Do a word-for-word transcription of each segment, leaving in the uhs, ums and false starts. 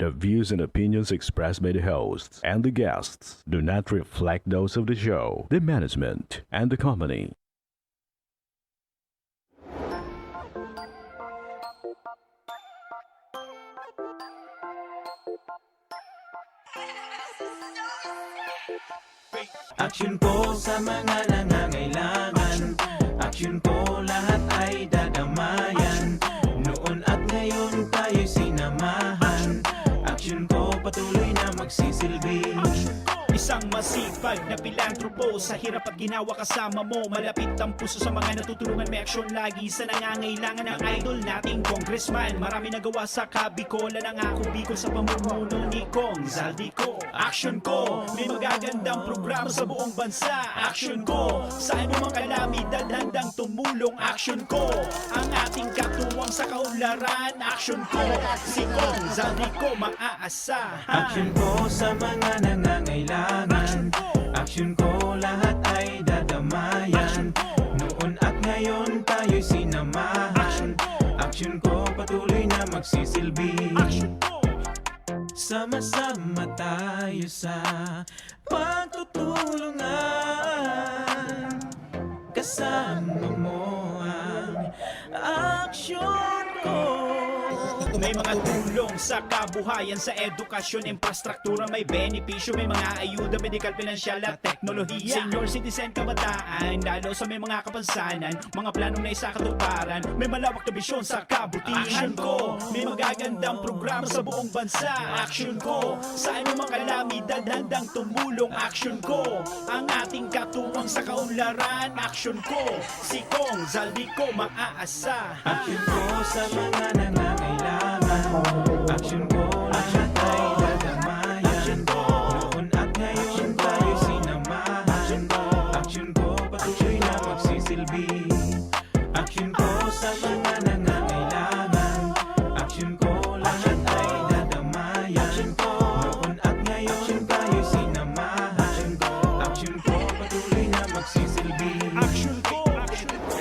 The views and opinions expressed by the hosts and the guests do not reflect those of the show, the management, and the company. Aksyon ko sa mga nangangailangan. Aksyon ko, lahat ay dadamayan. Noon at ngayon tayo'y sinamahan. Aksyon ko, patuloy na magsisilbi. Isang masipag na pilantropo, sa hirap at ginawa kasama mo. Malapit ang puso sa mga natutulungan, may aksyon lagi sa nangangailangan. Ang idol nating congressman, marami nagawa sa Kabicolan. Ang Ako Bicol sa pamumuno ni Cong Zaldy Co. Aksyon ko, may magagandang programa sa buong bansa. Aksyon ko, sa anumang kalamidad handang tumulong. Aksyon ko, ang ating katuwang sa kaunlaran. Aksyon ko, si Cong Zaldy Co maaasahan. Aksyon ko sa mga nangangailangan. Aksyon ko, lahat ay dadamayan. Noon at ngayon tayo'y sinamahan. Aksyon ko, patuloy na magsisilbi. Sama-sama tayo sa pagtutulungan. Kasama mo ang aksyon ko. May mga tulong sa kabuhayan, sa edukasyon, infrastruktura, may benepisyo, may mga ayuda, medikal, pinansyal at teknolohiya. Senior citizen, kabataan, lalo sa may mga kapansanan, mga planong naisakatuparan, may malawak na bisyon sa kabutihan. Aksyon ko, may magagandang programa sa buong bansa. Aksyon ko, sa anumang kalamidad handang tumulong. Aksyon ko, ang ating katuwang sa kaunlaran. Aksyon ko, si Cong Zaldy Co maaasahan. Aksyon ko sa mga nangangailangan. Aksyon ko, lahat ay dadamayan. Noon at ngayon tayo sinamahan. Aksyon ko, patuloy na magsisilbi. Aksyon ko sa mga nangangailangan. Aksyon ko, lahat ay dadamayan. Noon at ngayon tayo sinamahan. Aksyon ko, patuloy na magsisilbi. Aksyon ko, aksyon ko.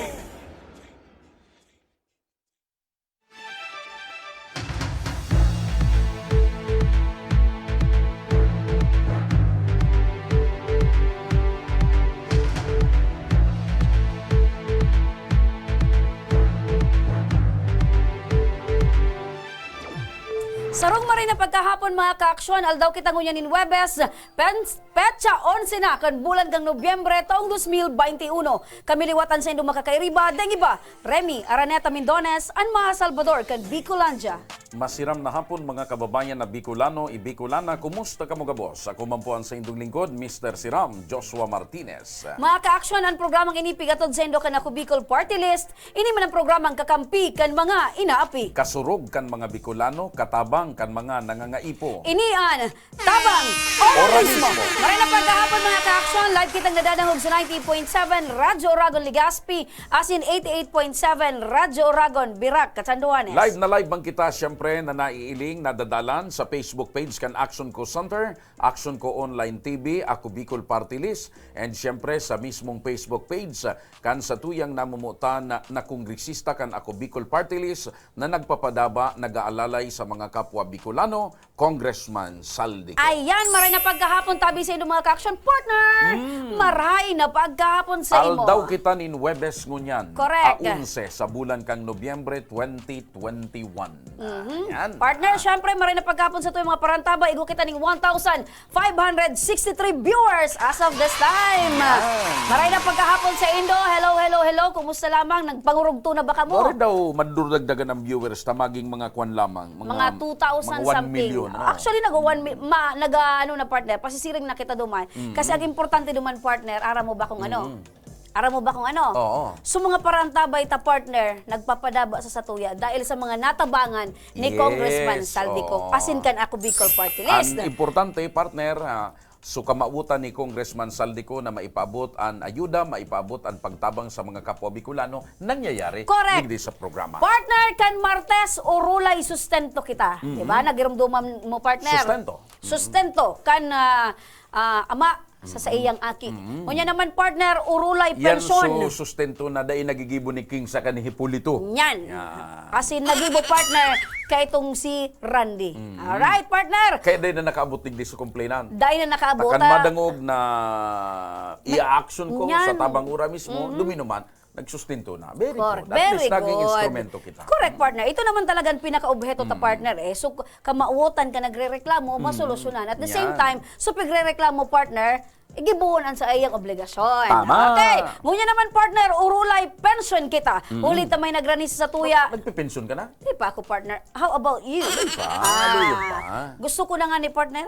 Sarong maray na pagkahapon, mga kaaksyon, aldaw kita ngunyan nin Huwebes, pen-, petsa onse na kan bulan kan Nobyembre, taong dos mil baynte uno. Kami liwat an saindong makakairiba, daing iba, Remy Araneta Mindones, an mga Salbador kan Bicolandia. Masiram na hapon, mga kababayan na Bicolano, i-Bicolana, kumusta kamo gabos? Ako man po an saindong lingkod, Mister Siram, Joshua Martinez. Mga kaaksyon, an programang ini pigatod saindo kan Ako Bicol Party List. Ini man an programang kakampi kan mga inaapi. Kasurog kan mga Bicolano, katabang kan mga nangangaipo. Ini an Tabang! Ora mismo! Maray na pagkahapon, mga kaaksyon, live kitang nadadangog sa ninety point seven Radyo Oragon Legazpi, asin eighty-eight point seven Radyo Oragon Virac, Catanduanes. Live na live man kita, siyempre, na naiiling, nadadalan sa Facebook page kan Action Co Center, Action Co Online T V, Ako Bicol Party List, and siyempre sa mismong Facebook page kan satuyang namumutan na, na kongresista kan Ako Bicol Party List na nagpapadaba, nag-aalalay sa mga kapwa Bicolano, Congressman Saldi Co. Ayan, maray na pagkahapon, tabi sa inyong mga ka-action partner. Mm. Maray na pagkahapon sa imo. Aldaw kita nin Huwebes ngunyan. Correct. Aonse sa bulan kang Nobyembre twenty twenty-one. Mm-hmm. Ayan. Partner, ah, syempre, maray na pagkahapon sa ito yung mga parantaba. Igo kita ning one thousand five hundred sixty-three viewers as of this time. Yan. Maray na pagkahapon sa indo. Hello, hello, hello. Kumusta lamang? Nagpangurugto na ba kamo? Maray daw, maduragdagan ang viewers ta maging mga kwan lamang. Mga, mga two thousand mga one something. Million, ano? Actually, nag one mi-, ma, nag, ah, ano na, partner, pasisiring na kita duman. Mm-hmm. Kasi ang importante duman, partner, aram mo ba kung ano? Mm-hmm. Aram mo ba kung ano? Oo. So, mga parantabay ta, partner, nagpapadaba sa satuya dahil sa mga natabangan ni Yes, Congressman Saldi Co. Oo. Asin kan Ako Bicol Party List. Ang importante, partner, ah, so kamautan ni Congressman Saldi Co na maipaabot an ayuda, maipaabot an pagtabang sa mga kapwa Bicolano, nangyayari Correct. Digdi sa programa. Partner, kan Martes, urulay sustento kita. Mm-hmm. Di ba? Nagirumduman mo, partner? Sustento. Sustento. Kan, ah, ah, ama, sa saiyang aki. Mm. Ngunyan naman, partner, urulay, yan, pensyon. So, sustento na dai nagigibo ni King saka ni Hipolito. Yan. Yan. Kasi nagibo, partner, kay itong si Randy. Mm. Alright, partner. Kaya dai na nakaabot digdi sa complainant. Dai na nakaabot, Takan ah. madangog na Na-, iya-action ko yan. sa tabang ura mismo, Mm. duminuman, nagsustento na. Very Cor-, good. At very least, naging good. instrumento kita. Correct, partner. Ito naman talagang pinaka-obheto ta, Mm. partner, eh. So, k-, kamawotan ka nagrereklamo, Mm. masolusyonan. At the same Yan. time, so pagrereklamo, partner, igibuon ang sa iyang obligasyon. Tama. Okay. Ngunyan naman, partner, urulay, pensyon kita. Mm. Huli ta may nagrani sa tuya. Nagpipensyon ka na? Di pa ako, partner. How about you? Di pa. Ah, Layo pa. gusto ko na nga ni partner.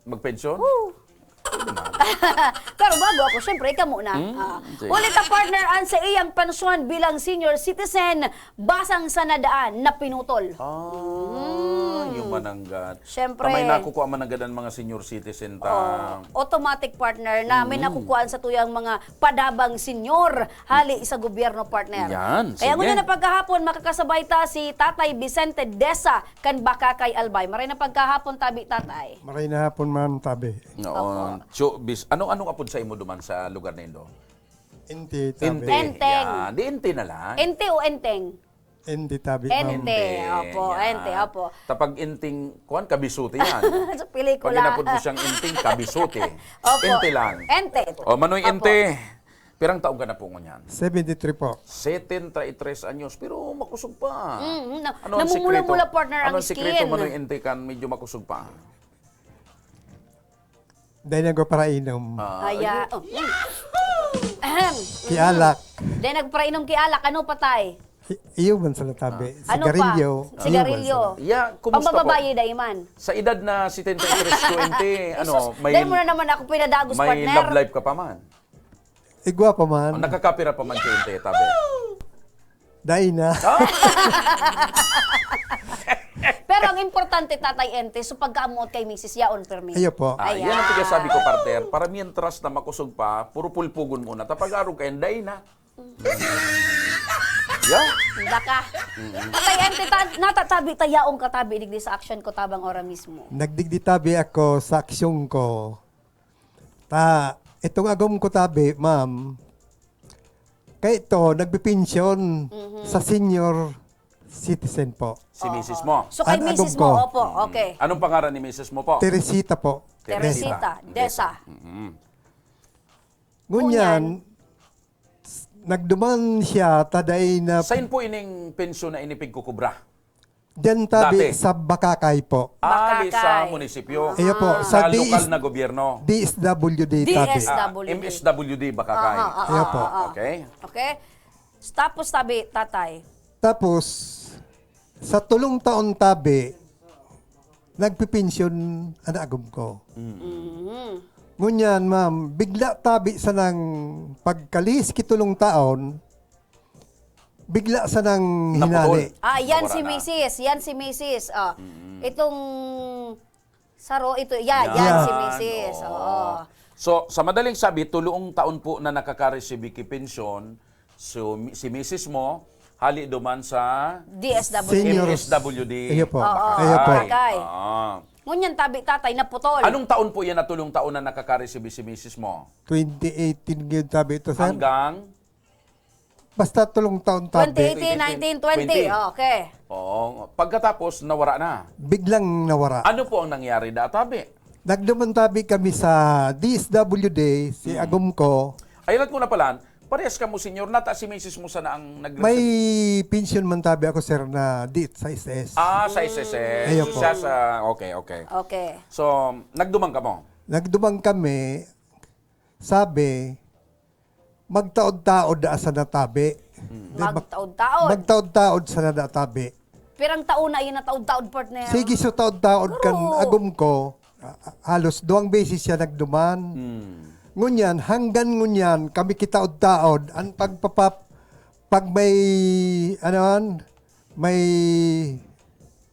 Magpensyon? Oo. Pero bago ako, syempre, ikaw muna. Hmm, Ah, sige. Ulit ang partner ang sa iyang pensyon bilang senior citizen, basang sa nadaan na pinutol. Ah, Hmm. yung mananggad. Syempre. Tamay na ako kung ang mananggad ang mga senior citizen ta. Oh, automatic partner na may Hmm. nakukuhaan sa tuyang mga padabang senior hali sa gobyerno, partner. Yan, Kaya sige. ngunyan na pagkahapon, makakasabay ta si Tatay Vicente Desa kan Bakakay, Albay. Maray na pagkahapon, tabi, Tatay. Maray na hapon, ma'am, tabi. Oo. Opo. Cho, bis, ano, anong apod sa imo duman sa lugar na indo? Inti, tabi. Inti. Enteng. Yan. Di Inti na lang. Ente o Enteng? Inti, tabi, ma'am. Ente, Enteng. Opo, Yan. Ente, opo. Tapag Inting, kuwan, kabisuti yan. Sa pelikula. Pag inapod mo siyang Inting, kabisuti. Opo. Inti lang. Ente. O, Manoy Opo. Inti, pirang taon ka na po ngunyan? Seventy-three po. Setenta y tres anyos, pero makusog pa. Mm, na-, Ano ang namumula-mula, sikreto? partner, Ano ang ang sikreto, sikreto? Manoy Inti, kan medyo makusog pa? Dahil nagpaparainom. Ah, Aya, ayun. oh, mm. Ahem. Kialak. Dahil nagparainom kialak, ano pa, Tay? I-, iyo man sa natabi. Ah. Ano pa? Sigarilyo. Sigarilyo. Iyo man sa Ya, kumusta po? Pambababae, dai man. Sa edad na setenta y tres ko, Ente, ano, Jesus, may, dahil mo na naman ako pinadagos, may partner. love life ka pa man? Igwa pa man. Oh, nakakapira pa man si Ente, tabi? Dai na. Ah? Pero ang importante, Tatay Ente, so pagkaamot kay misis yaon, permi. Iyo po. Ah, Ayan. yan ang pinasabi ko, partner. Para mientras na makusog pa, puro pulpugon muna. Tapag arog kayo, dai na. Yeah? Laka. Mm-mm. Tatay Ente, ta-, natatabi ta yaong katabi digdi sa aksyon ko tabang ora mismo. Nagdigdi tabi ako sa aksyon ko. Ta, itong agom ko tabi, ma'am, kay ito, nagpipensyon Mhm. sa senior citizen po. Si misis Oo. mo? So, kay An agom misis mo, ko. opo, Mm. okay. Anong pangaran ni misis mo po? Teresita po. Teresita, Teresita. Desa. Mm. Ngunyan, Ngunyan. s-, nagduman siya, taday na Sain po ining pensyon na inipigkukubra? Diyan tabi Dati. sa Bakakay po. Ah, di sa Bakakay. munisipyo. Iyo po, Ah. sa Sa lokal D S na gobyerno. D S W D tabi. D S W D. Ah, M S W D Bakakay. Aha, aha, Iyo po. aha. Okay. Okay. Tapos tabi, tatay. Tapos, sa tulong taon tabi, nagpipensyon an agom ko. Mm. Mhm. Ngunyan, ma'am, bigla tabi sanang pagkalihis ki tulong taon, bigla sanang Naputol. hinali. Ah, yan Nawara si na. misis. Yan si misis. Ah, Mm. itong saro, ito, yan, Yan. yan si misis. Oo. Oo. So, sa madaling sabi, tulong taon po na nakakaresibi ki pensyon, so, mi-, si misis mo, hali duman sa D S W D. Senior. M S W D. Iyo po. Oo, Iyo po. Bakakay. Ah. Ngunyan tabi, tatay, naputol. Anong taon po yan na tulong taon na nakakaresibi si misis mo? Twenty eighteen yun tabi ito, sir. Hanggang? Basta tulong taon tabi. Twenty eighteen, nineteen, twenty. Twenty. Oh, okay. Oo. Pagkatapos, nawara na. Biglang nawara. Ano po ang nangyari da, tabi? Nagduman tabi kami sa D S W D, si Mm. agom ko. Ay, alam ko na pala, parehas ka mo, senyor, nata si misis mo sana ang nag- May pension man tabi ako, sir, na di sa S S. Ah, sa S S S. Ayo So, po. siya sa, okay, okay. Okay. So, nagduman ka mo? Nagduman kami, sabi, magtaod-taod da sana tabi. Hmm. Di ba? Magtaod-taod. Magtaod-taod sana da tabi. Pirang taon na yun na taod-taod, partner? Sige, so taod-taod kan Pero agom ko, ah, halos duwang beses siya nagduman. Hmm. Ngunyan, hanggang ngunyan, kami kitaod-taod, ang pagpapap-, pag may, ano yan, may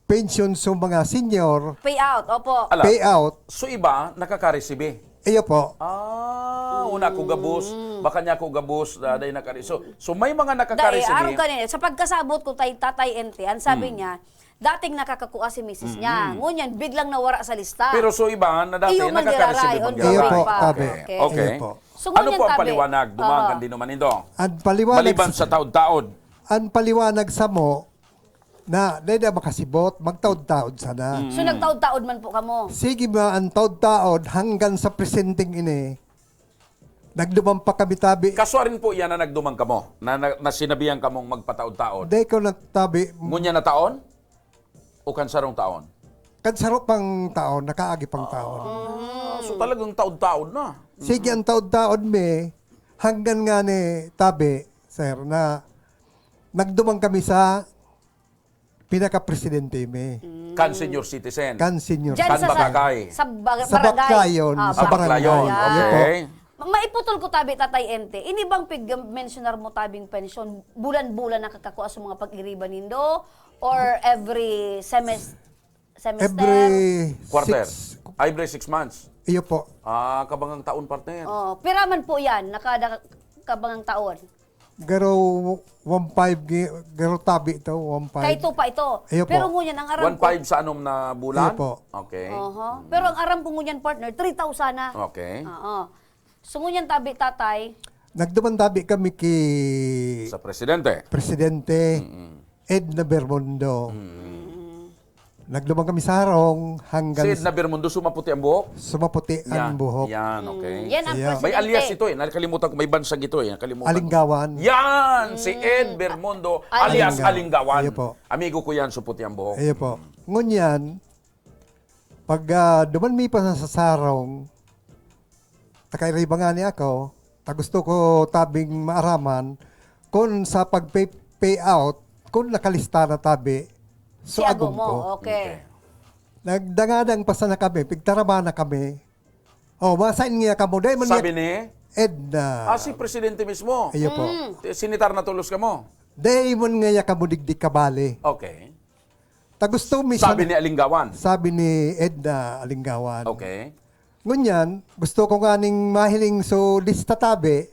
pension sa mga senior, Payout, opo. Ala, payout. So iba, nakakaresibi? Iyo po. Ah, una ako gabos, Mm. baka niya ako gabos, ah, dahil nakari-, so, so may mga Dai, nakakaresibi? araw kanina, sa pagkasabot ko kay Tatay Ente, ang sabi Mm. niya, dating nakakakua si misis niya. Mm-mm. Ngunyan, biglang nawara sa lista. Pero so iba na dati, Iyo man nakaka-receive giraray, man ongoing giraray. Iyo po, pa. Tabi. Okay. Okay. Iyo po. So, Ano ngunyan po ang tabi. paliwanag? Dumaan Oo. kan dinuman nindo? Ang paliwanag Maliban sa sa taod-taod. Ang paliwanag samo na dai na makasibot, magtaod-taod sana. Mm. So, nagtaod-taod man po kamo? Sige ba ang taod-taod hanggang sa presenteng ini? Nagduman pa kami tabi. Kaswa rin po yan na nagduman kamo, na, na, na sinabihan kamong magpataod-taod. Dai ko natabi. Ngunyan na taon? O kan sarong taon? Kan saro pang taon, nakaagi pang taon. Ah, so talagang taod-taod na. Sige, ang taod-taod mi, hanggang nga ni tabi, sir, na nagduman kami sa pinaka-presidente mi. Kan senior citizen. Kan senior Diyan Kan sa, sa, barangay. sa ba-, Sa barangay. Baclayon, Ah, sa Baclayon, barangay. Iyo po. okay. Ma-, maiputol ko tabi, Tatay Ente. Ini bang pig-, mensionar mo tabing pensyon, bulan-bulan nakakakua sa mga pag-iriba nindo? Or every semes-, semester? Every Quarter. six Ay, every six months. Iyo po. Ah, kabangang taon, partner. Oh, pira man po yan, nakada kabangang taon? Garo one five gi-, garo tabi ito, one five. Kay ito pa ito. Iyo po. Pero ngunyan, ang aram ko One five sa anom na bulan? Iyo po. Okay. Oho. Pero ang aram ko ngunyan, partner, three thousand na. Okay. Oo. So, ngunyan tabi, tatay? Nagduman tabi kami ki Sa presidente? Presidente Mm-mm. Edna Bermundo. Mm. Nagduman kami sa harong hanggang Si Edna Bermundo, sumaputi ang buhok? Sumaputi ang Yan, buhok. yan, okay. Mm, yan ang Ayan. May presidente. alias ito eh. Nakalimutan ko, may bansag ito eh. Nakalimutan ko. Alinggawan. Yan! Si Mm. Ed Bermundo, A-, alias Alinggawan. Alinggawan. Iyo po. Amigo ko yan, suputi ang buhok. Iyo po. Ngunyan, pag, ah, duman mi pa sa sarong, Nakairiba ngani ako, ta gusto ko tabing maaraman kun sa pag-pay, pay out, kun nakalista na tabi so Siya agom gumo, ko. okay. Okay. Nagdangadang pa sana kami, pigtarama na kami. Oh, masain niya kamo, dai man Sabi niya ni? Edna. Ah, si Presidente mismo. Iyo po. Mm. Sinitar na tulos kamo. Dai man ngaya kamo digdi kabali. Okay. Ta gusto mi Sabi sana ni Alinggawan. Sabi ni Edna Alinggawan. Okay. Ngunyan, gusto ko nganing mahiling so lista tabi,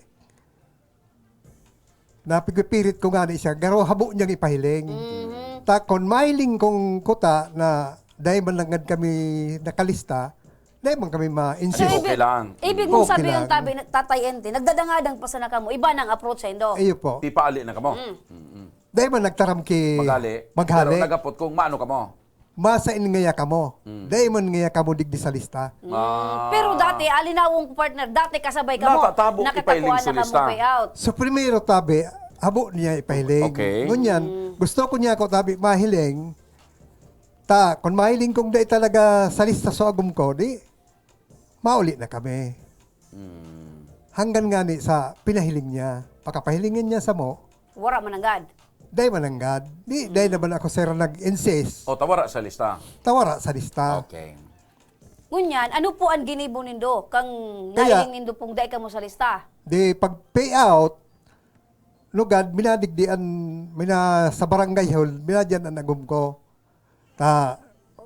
na pigpipirit ko ngani siya, garo habo niyang ipahiling. Mhm. Ta, kun mahiling kong kuta na dai man nanggad kami nakalista, dai man kami ma-insist. So, Okay ibi-, lang. ibig mong Okay sabihin, lang. tabi, na-, Tatay Ente, nagdadangadang pa sana kamo, iba nang approach saindo? Iyo po. Ipaali na kamo. Mm. Mm-mm. Dai man nagtaram ki Maghali. Maghali. Pero nagapot kung maano kamo. Masain ngaya kamo. Mm. Dai man ngaya kamo digdi sa lista. Mm. Ah. Pero dati, alinawong partner, dati kasabay kamo, Natatabo nakatakuan ipahiling na sa kamo lista. payout. So, primero tabi, habo niya ipahiling. Okay. Ngunyan, Mm. gusto ko niya ako tabi mahiling, ta, kung mahiling kong dai talaga sa lista so agom ko, di, mauli na kami. Mm. Hanggang ngani sa pinahiling niya. Pagkapahilingin niya samo, Wara mananggad. Dai mananggad. Di, dai Mm. naman ako, sir, nag-insist. O, tawara sa lista. Tawara sa lista. Okay. Ngunyan, ano po ang ginibo nindo kang Kaya nahiling nindo pong dai kamo sa lista? Di, pag payout, lugad, minadigdian, mina-, sa barangay hall, minadiyan ang agom ko. Ta,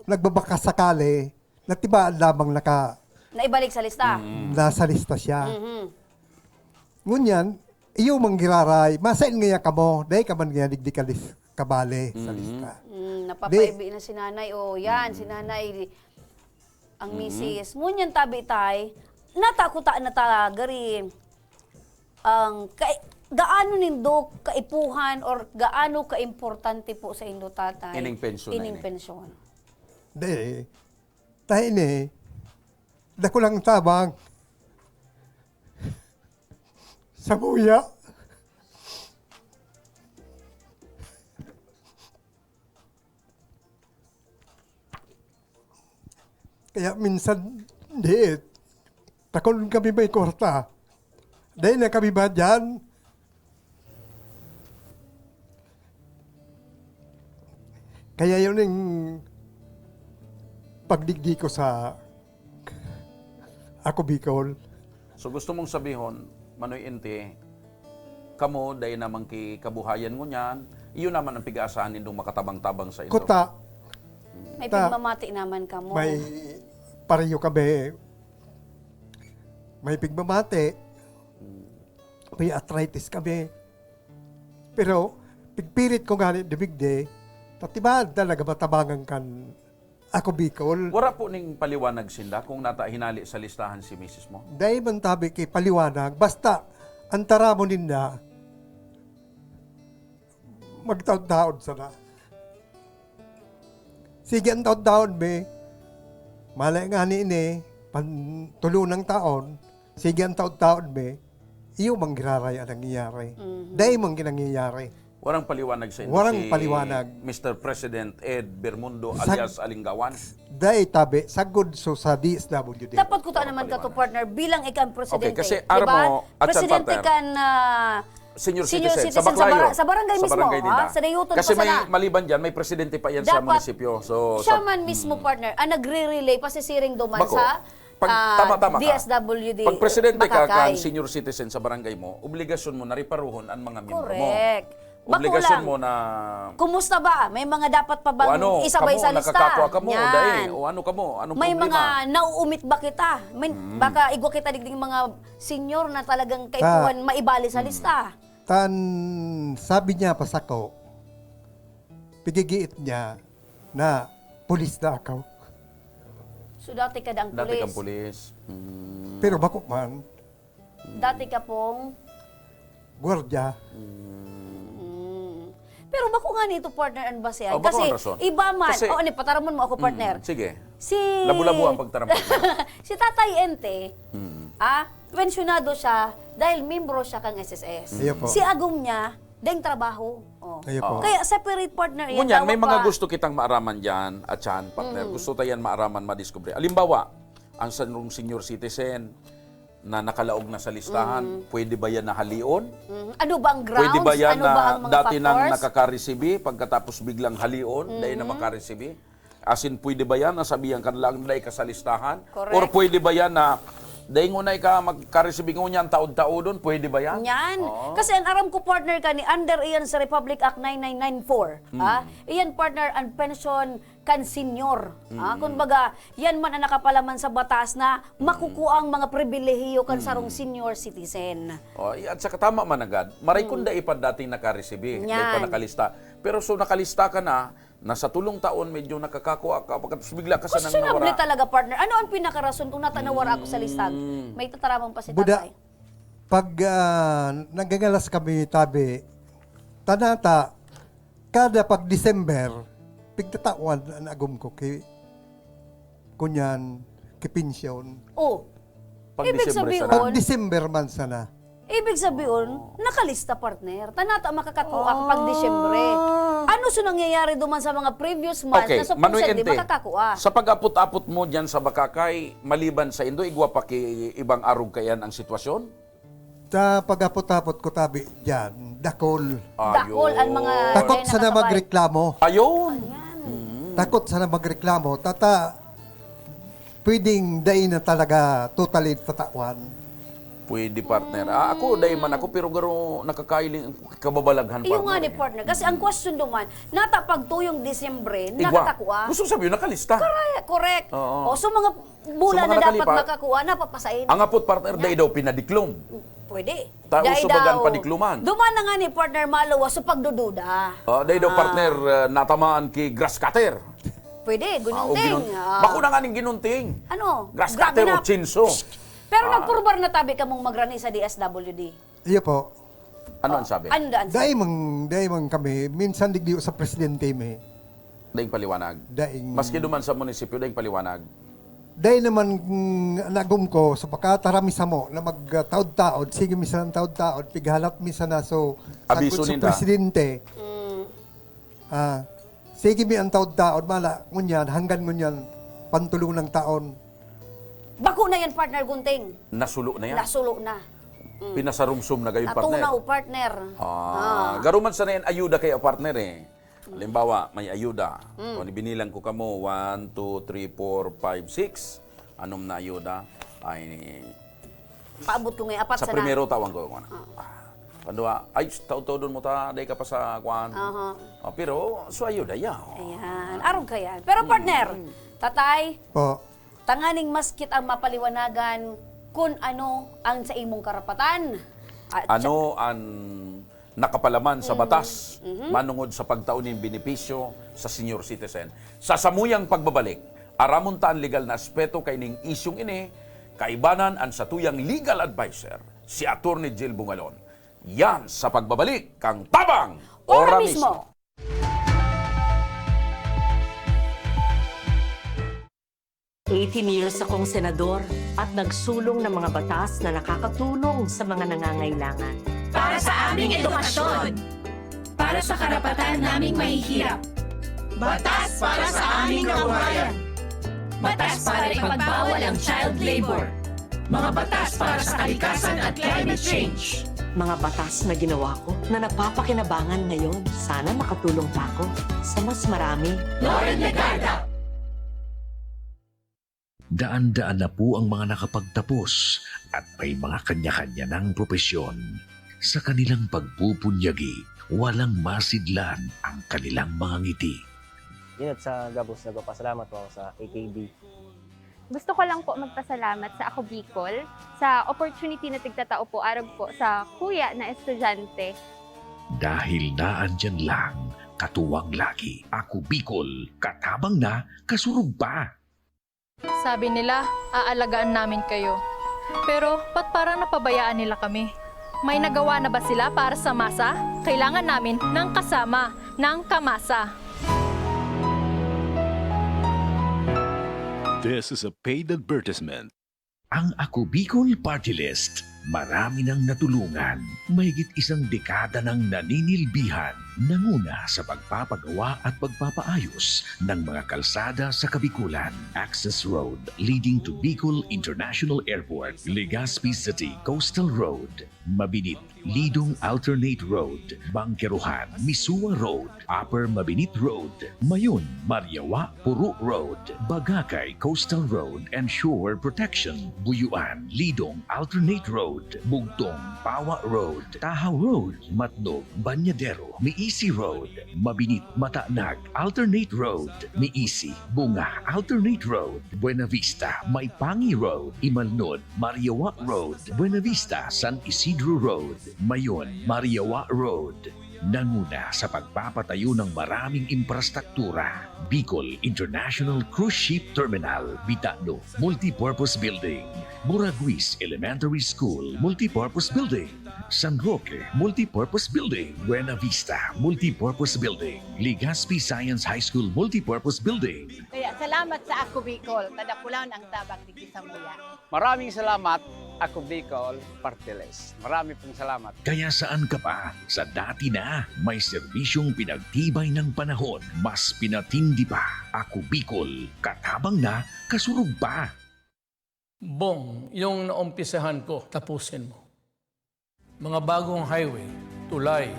nagbabaka sakali, natibaan lamang naka- Naibalik sa lista? Mm. Nasa lista siya. Mhm. Ngunyan, iyo mang giraray, masain ngaya kamo, dai ka man ngaya digdi kalis-, kabale sa Mhm. lista. Mm, Di- napapaibi na si nanay, o yan, si Mm. nanay, ang Mhm. misis. Ngunyan tabi tay, natakuta na ta, gari, ang kai-, gaano nindo kaipuhan or gaano kaimportante po sa indo, tatay, Ining pensyon na ining ini. pensyon? Di, tayo ni, dakulang tabang. Sa buya. Kaya minsan, di, takon kami may kwarta. Dai na kami ba dyan? Kaya yun yung pagdigdi ko sa Ako Bicol. So, gusto mong sabihon, Manoy Ente, kamo, dai naman ki kabuhayan ngunyan, iyo naman ang pig-aasahan nindong makatabang-tabang sa indo. Kuta. May Ta-, pigmamati naman kamo. May pareho kami. May pigmamati. Hmm. May arthritis kami. Pero, pigpirit ko ngani, dumigdi, Tatibad talaga matabangan kan ako Bicol. Wara po ning paliwanag sinda kung nata hinali sa listahan si misis mo? Dai man tabi ki paliwanag. Basta, ang taramon ninda, magtaod-taod sana. Sige ang taod-taod mi. Malay nga ni ini, pan tulo ng taon, sige ang taod-taod mi, iyo mang giraray ang nangyayari. Mhm. Dai man ginangyayari. Warang paliwanag sa inyo Warang si paliwanag. Mister President Ed Bermundo Sa- alias Alingawan? Dai tabi, sagod so sa D S W D. Dapat kuta naman ka to, partner, bilang ika ang presidente. Okay, kasi di ba? aram mo, at saan, Presidente partner? ka na Senior, Senior citizen, citizen sa Baclayon. sa bara- sa barangay Sa mismo, barangay ha? ninda. Sa Dayuton Kasi pa may, sana. Maliban dyan, may presidente pa yan sa Dapat munisipyo. So, siya sa- man mismo, partner, ang nagre-relay, pasisiring duman Bako. sa Pag, ah, tama, tama ka. D S W D Pag presidente ka, Bakakay. Kan senior citizen sa barangay mo, obligasyon mo na riparuhon ang mga miyembro mo. Correct. Bako Obligasyon lang. mo na... Kumusta ba? May mga dapat pa bang O ano, isabay kamo, sa lista? nakakakwa kamo, Yan. dai. O ano kamo, anong May problema? mga nauumit ba kita? May, Baka igwa kita digding mga senior na talagang kaipuhan maibali sa lista. Tan sabi niya pa sako, pigigiit niya na pulis na ako. So dati ka daang Dati pulis. Kang pulis. Mm. Pero bako man, Dati ka pong gwardiya. Mm. Pero bako nga nito, partner, ang basehan. Oh, bako Kasi ang rason. iba man. Kasi- Oh, ano, pataramon mo ako, partner. Mm, sige. Si... Labo-labo ang pagtaram, partner. si Tatay Ente, Mm. ah, pensyonado siya dahil membro siya kang S S S. Iyo po. Si agom niya, daing trabaho. Oh. Iyo po. Kaya separate partner yan. Ngunyan, may Tawag mga pa- gusto kitang maaraman dyan, at yan, partner. Gusto ta yan maaraman, madiskubre. Halimbawa, ang sarong senior citizen na nakalaog na sa listahan, pwede ba yan na halion? Mhm. Ano ba ang grounds? Pwede ba yan Ano na ba ang mga dati nang factors? Nakakaresibi, pagkatapos biglang halion, dahil na makaresibi? As in, pwede ba yan na sabihan ka na lang na dai ka sa listahan? Correct. Or pwede ba yan na dai ngunay ka magkaresibi ngunyan, taod-taodon? Pwede ba yan? Yan. Oo. Kasi ang aram ko, partner, ka ni under iyan sa Republic Act nine nine nine four. Hmm. Ah, iyan, partner, ang pension kan senior. Ah, Hmm. kumbaga, yan man ang nakapalaman sa batas na makukuha ang mga pribilehiyo kan Hmm. sarong senior citizen. Oh, y- at saka tama man agad. Maray kung dai pa dating nakaresibi, dai pa Yan. Nakalista. Pero so nakalista ka na, nasa tulong taon medyo nakakakua ka, pagkatapos bigla ka sa nang Questionable nawara. Talaga, partner. Ano ang pinakarason kung nata nawara ako sa listag? Mm. May tataramang pa si Buda, tatay. pag ah, nagalas kami tabi, tanata, kada pag December, pigtatawan an agom ko ki kunyan, ki pensyon. Oh, Pag ibig Disyembre sabihin, sana. Pag Disyember man sana. Ibig sabihin, nakalista, partner. Tanata makakakua ka pag Disyembre. Ah. Ano so nangyayari duman sa mga previous months Okay, na supposedly Manoy Ente, makakakua? Sa pag-apot-apot mo dyan sa Bakakay, maliban sa indo, igwa pa ki ibang arog kayan ang sitwasyon? Sa pag-apot-apot ko tabi dyan, dakol. Dakol ang mga Ayun. Takot dahil sana nakasabay. magreklamo. Ayun! Ayan. Takot sana magreklamo. Tata, pwedeng dai na talaga totally tatawan. Pwede, partner. Ah, ako, dai man ako, pero garo nakakailing kababalaghan, Iyo nga partner, ni eh. Partner. Kasi ang question duman, nata pag tuyong Disyembre, Igwa. nakakakua. Gusto sabihin, nakalista. Correct, correct. Oo. O, so mga So, bula mga na dapat nakalipat. Makakua, napapasain. Ang apot, partner, dai daw pinadiklom. Pwede. Ta-, Dai uso bagan daw. Padikloman. Duman na nga ni partner, maluwas sa pagdududa. Ah, dai daw, Ah. partner, ah, natamaan ki grass cutter. Pwede, Ah, o gununting. ginun- Ah. Bako na nga ning ginunting. Ano? Grass Grabe cutter na. o chainsaw. Pero Ah. nagpurbar na tabi kamong magrani sa D S W D. Iyo po. Ano ang sabi? Ano daan? Dai man, dai man kami. Minsan digdi sa presidente mi. Daing paliwanag. Daing Maski duman sa munisipyo, daing paliwanag. Dai naman mm, nagum ko sa pagkatarami samo na magtaod-taod, sige mi sa taod-taod, pighalat mi sana so Abiso sagkod sa ninda. Presidente. Mm. Ah, sige mi ang taod-taod, mala, ngunyan, hanggang ngunyan, pantulong ng taon. Bako na yan, partner Gunting. Nasulo na yan. Nasulo na. Pinasarumsum na gayon, partner. Natunaw, partner. Ah, garo man sana yan ayuda kaya, partner, eh. Halimbawa, may ayuda. Mm. Kung binilang ko kamo, one, two, three, four, five, six. Anom na ayuda? Ay, Paabot ko ngayon, apat sa sana. primero tawang ko. Ano? Pandua, ay, taod-taodon mo ta, dai ka pa sa kuan. Aha. Oh, pero, so ayuda, ya. Ayan. Arog ka yan. Pero partner, tatay, Po. tanganing mas kitang mapaliwanagan kung ano ang sa imong karapatan. At Ano ang nakapalaman sa batas manongod sa pagtao nin benepisyo sa senior citizen. Sa samuyang pagbabalik, aramon ta an legal na aspeto kaining isyung ini, kaibanan an satuyang legal adviser, si Attorney Jill Bungalon. Yan sa pagbabalik kan Tabang Ora Mismo. Eighteen years akong senador at nagsulong ng mga batas na nakakatulong sa mga nangangailangan. Para sa aming edukasyon. Para sa karapatan naming mahihirap. Batas para sa aming kabuhayan. Batas para ipagbawal ang child labor. Mga batas para sa kalikasan at climate change. Mga batas na ginawa ko na napapakinabangan ngayon. Sana makatulong pa ako sa mas marami. Loren Legarda. Daan-daan na po ang mga nakapagtapos at may mga kanya-kanya ng propesyon. Sa kanilang pagpupunyagi, walang masidlan ang kanilang mga ngiti. Yun, at sa gabos, nagpapasalamat po ako sa A K B. Gusto ko lang po magpasalamat sa Ako Bicol sa opportunity na tigtatao po arog po sa kuya na estudyante. Dahil naandyan lang, katuwang lagi, Ako Bicol, katabang na, kasurog pa. Sabi nila, "Aalagaan namin kayo." Pero ba't parang napabayaan nila kami? May nagawa na ba sila para sa masa? Kailangan namin ng kasama, ng kamasa. This is a paid advertisement. Ang Ako Bicol Party List, marami nang natulungan. Mahigit isang dekada nang naninilbihan, nanguna sa pagpapagawa at pagpapaayos ng mga kalsada sa Kabikulan. Access Road leading to Bicol International Airport, Legazpi City Coastal Road, Mabinit Lidong Alternate Road, Bangkerohan, Misua Road, Upper Mabinit Road, Mayon, Mariawa, Puro Road, Bagakay Coastal Road and Shore Protection, Buyuan, Lidong Alternate Road, Bugtong, Pawa Road, Tahaw Road, Matnog, Bañadero, Miisi Road, Mabinit, Matanag Alternate Road, Miisi, Bunga Alternate Road, Buenavista, Maipangi Road, Imalnod, Mariawa Road, Buenavista, San Isidro Road, Mayon, Mariawa Road. Nanguna sa pagpapatayo ng maraming infrastruktura, Bicol International Cruise Ship Terminal, Bitano Multipurpose Building, Muraguis Elementary School Multipurpose Building, San Roque Multipurpose Building, Buenavista Multipurpose Building, Legazpi Science High School Multipurpose Building. Kaya salamat sa Ako Bicol, kadakulan ang tabang digdi samuya. Maraming salamat, Ako Bicol Party List. Marami pong salamat. Kaya saan ka pa? Sa dati na, may serbisyong pinagtibay ng panahon, mas pinatindi pa. Ako Bicol, katabang na, kasurog pa. Bong, yung naumpisahan ko, tapusin mo. Mga bagong highway, tulay,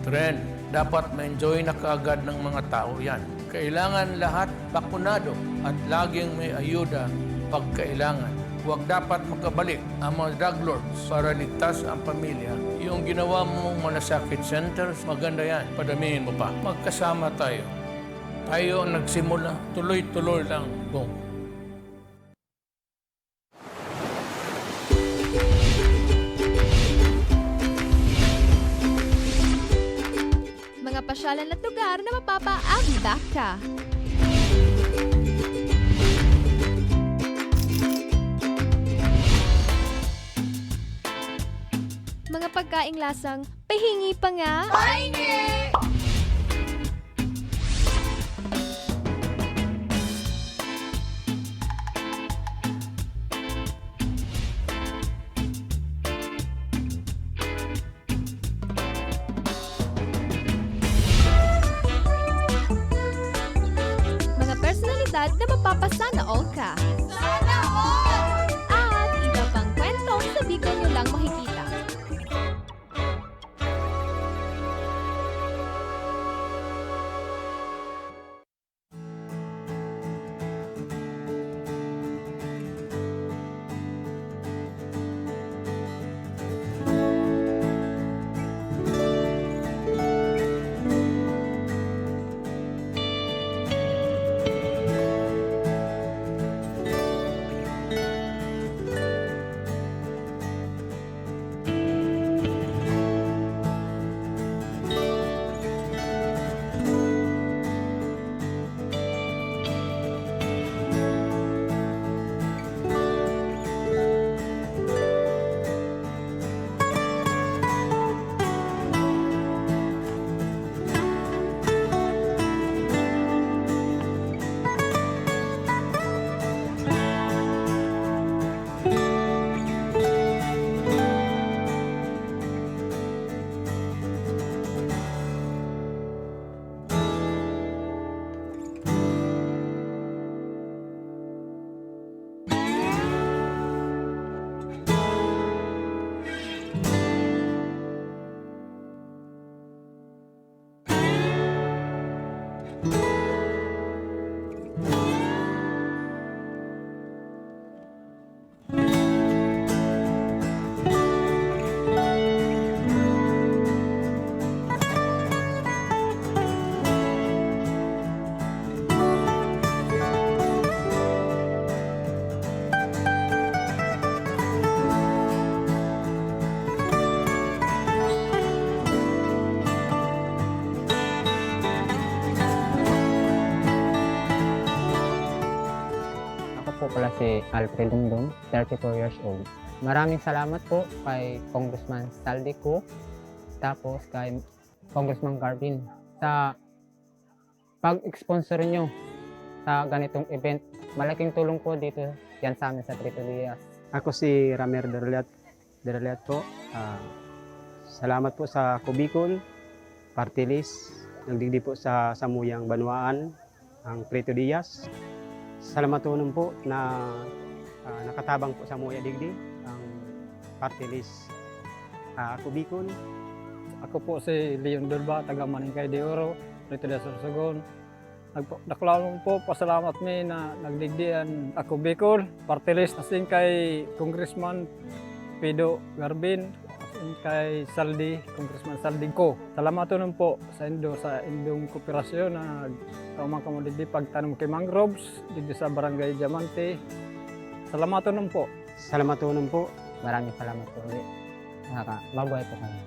tren, dapat ma-enjoy na kaagad ng mga tao yan. Kailangan lahat bakunado at laging may ayuda pag kailangan. Huwag dapat makabalik ang mga drug lords para ligtas ang pamilya. Yung ginawa mong malasakit centers, maganda yan. Padamihin mo pa. Magkasama tayo. Tayo ang nagsimula. Tuloy-tuloy lang, Bong. Mga pasyalan at lugar na mapapa-Avivac ka. Mga pagkaing lasang pahingi pa nga. Pahingi! Mga personalidad na mapapasana all ka. Sana all! At iba pang kwentong sa Bicol nyo lang makikita. Wala si Alfred Dungdung, thirty-four years old. Maraming salamat po kay Congressman Saldi Co, tapos kay Congressman Garvin sa pag-sponsor nyo sa ganitong event. Malaking tulong po dito yan sa amin sa Prieto Diaz. Ako si Ramer Derliat, Derliat po. Ah, salamat po sa Kubikol, Party List, nagdigdi po sa samuyang banwaan, ang Prieto Diaz. Salamatonon po na, ah, nakatabang po sa muya digdi ang Party List, ah, Kubikol. Ako po si Leon Durba, taga Maningkay de Oro, Prieto de Sorsogon. Nagpa-, dakulaon po, pasalamat mi na nagdigdi an Ako Bicol, Party List, asin kay Congressman Pido Garbin, asin kay Saldi, Congressman Saldi Co. Salamaton po sa indo, sa indong kooperasyon na nagtao man kamo digdi pagtanom ki mangroves, digdi sa Barangay Diamante. Salamaton po. Salamatonon po. Maraming salamat po ulit. Nakaka-, mabuhay po kami.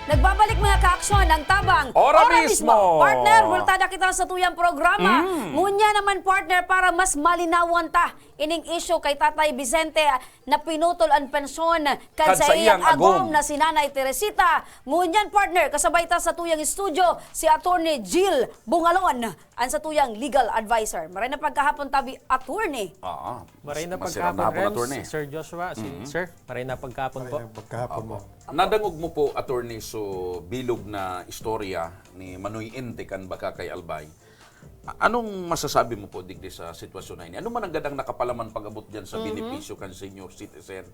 Nagbabalik, mga kaaksyon, ang Tabang. Ora mismo! Partner, bultada kita sa tuyang programa. Mm. Ngunyan naman, partner, para mas malinawan ta ining isyu kay Tatay Vicente, ah, na pinutol an pensyon kan saiyang agom na si Nanay Teresita. Ngunyan, partner, kasabay ta sa tuyang studio si Attorney Jill Bungalon, an sa tuyang legal adviser. Maray na pagkahapon tabi, Attorney. Ah, Maray na mas-, masirang na pagkahapon, hapon, Renz, Attorney. Sir Joshua, si Mm-hmm. Sir, maray na pagkahapon po. Maray na pagkahapon Opo. mo. Nadangog mo po, Attorney, so bilog na istorya ni Manoy Ente kan Baka kay Albay. A-, anong masasabi mo po digdi sa sitwasyon na ini? Ano man ang gadang nakapalaman pag-abot diyan sa Mm-hmm. benepisyo kan senior citizen,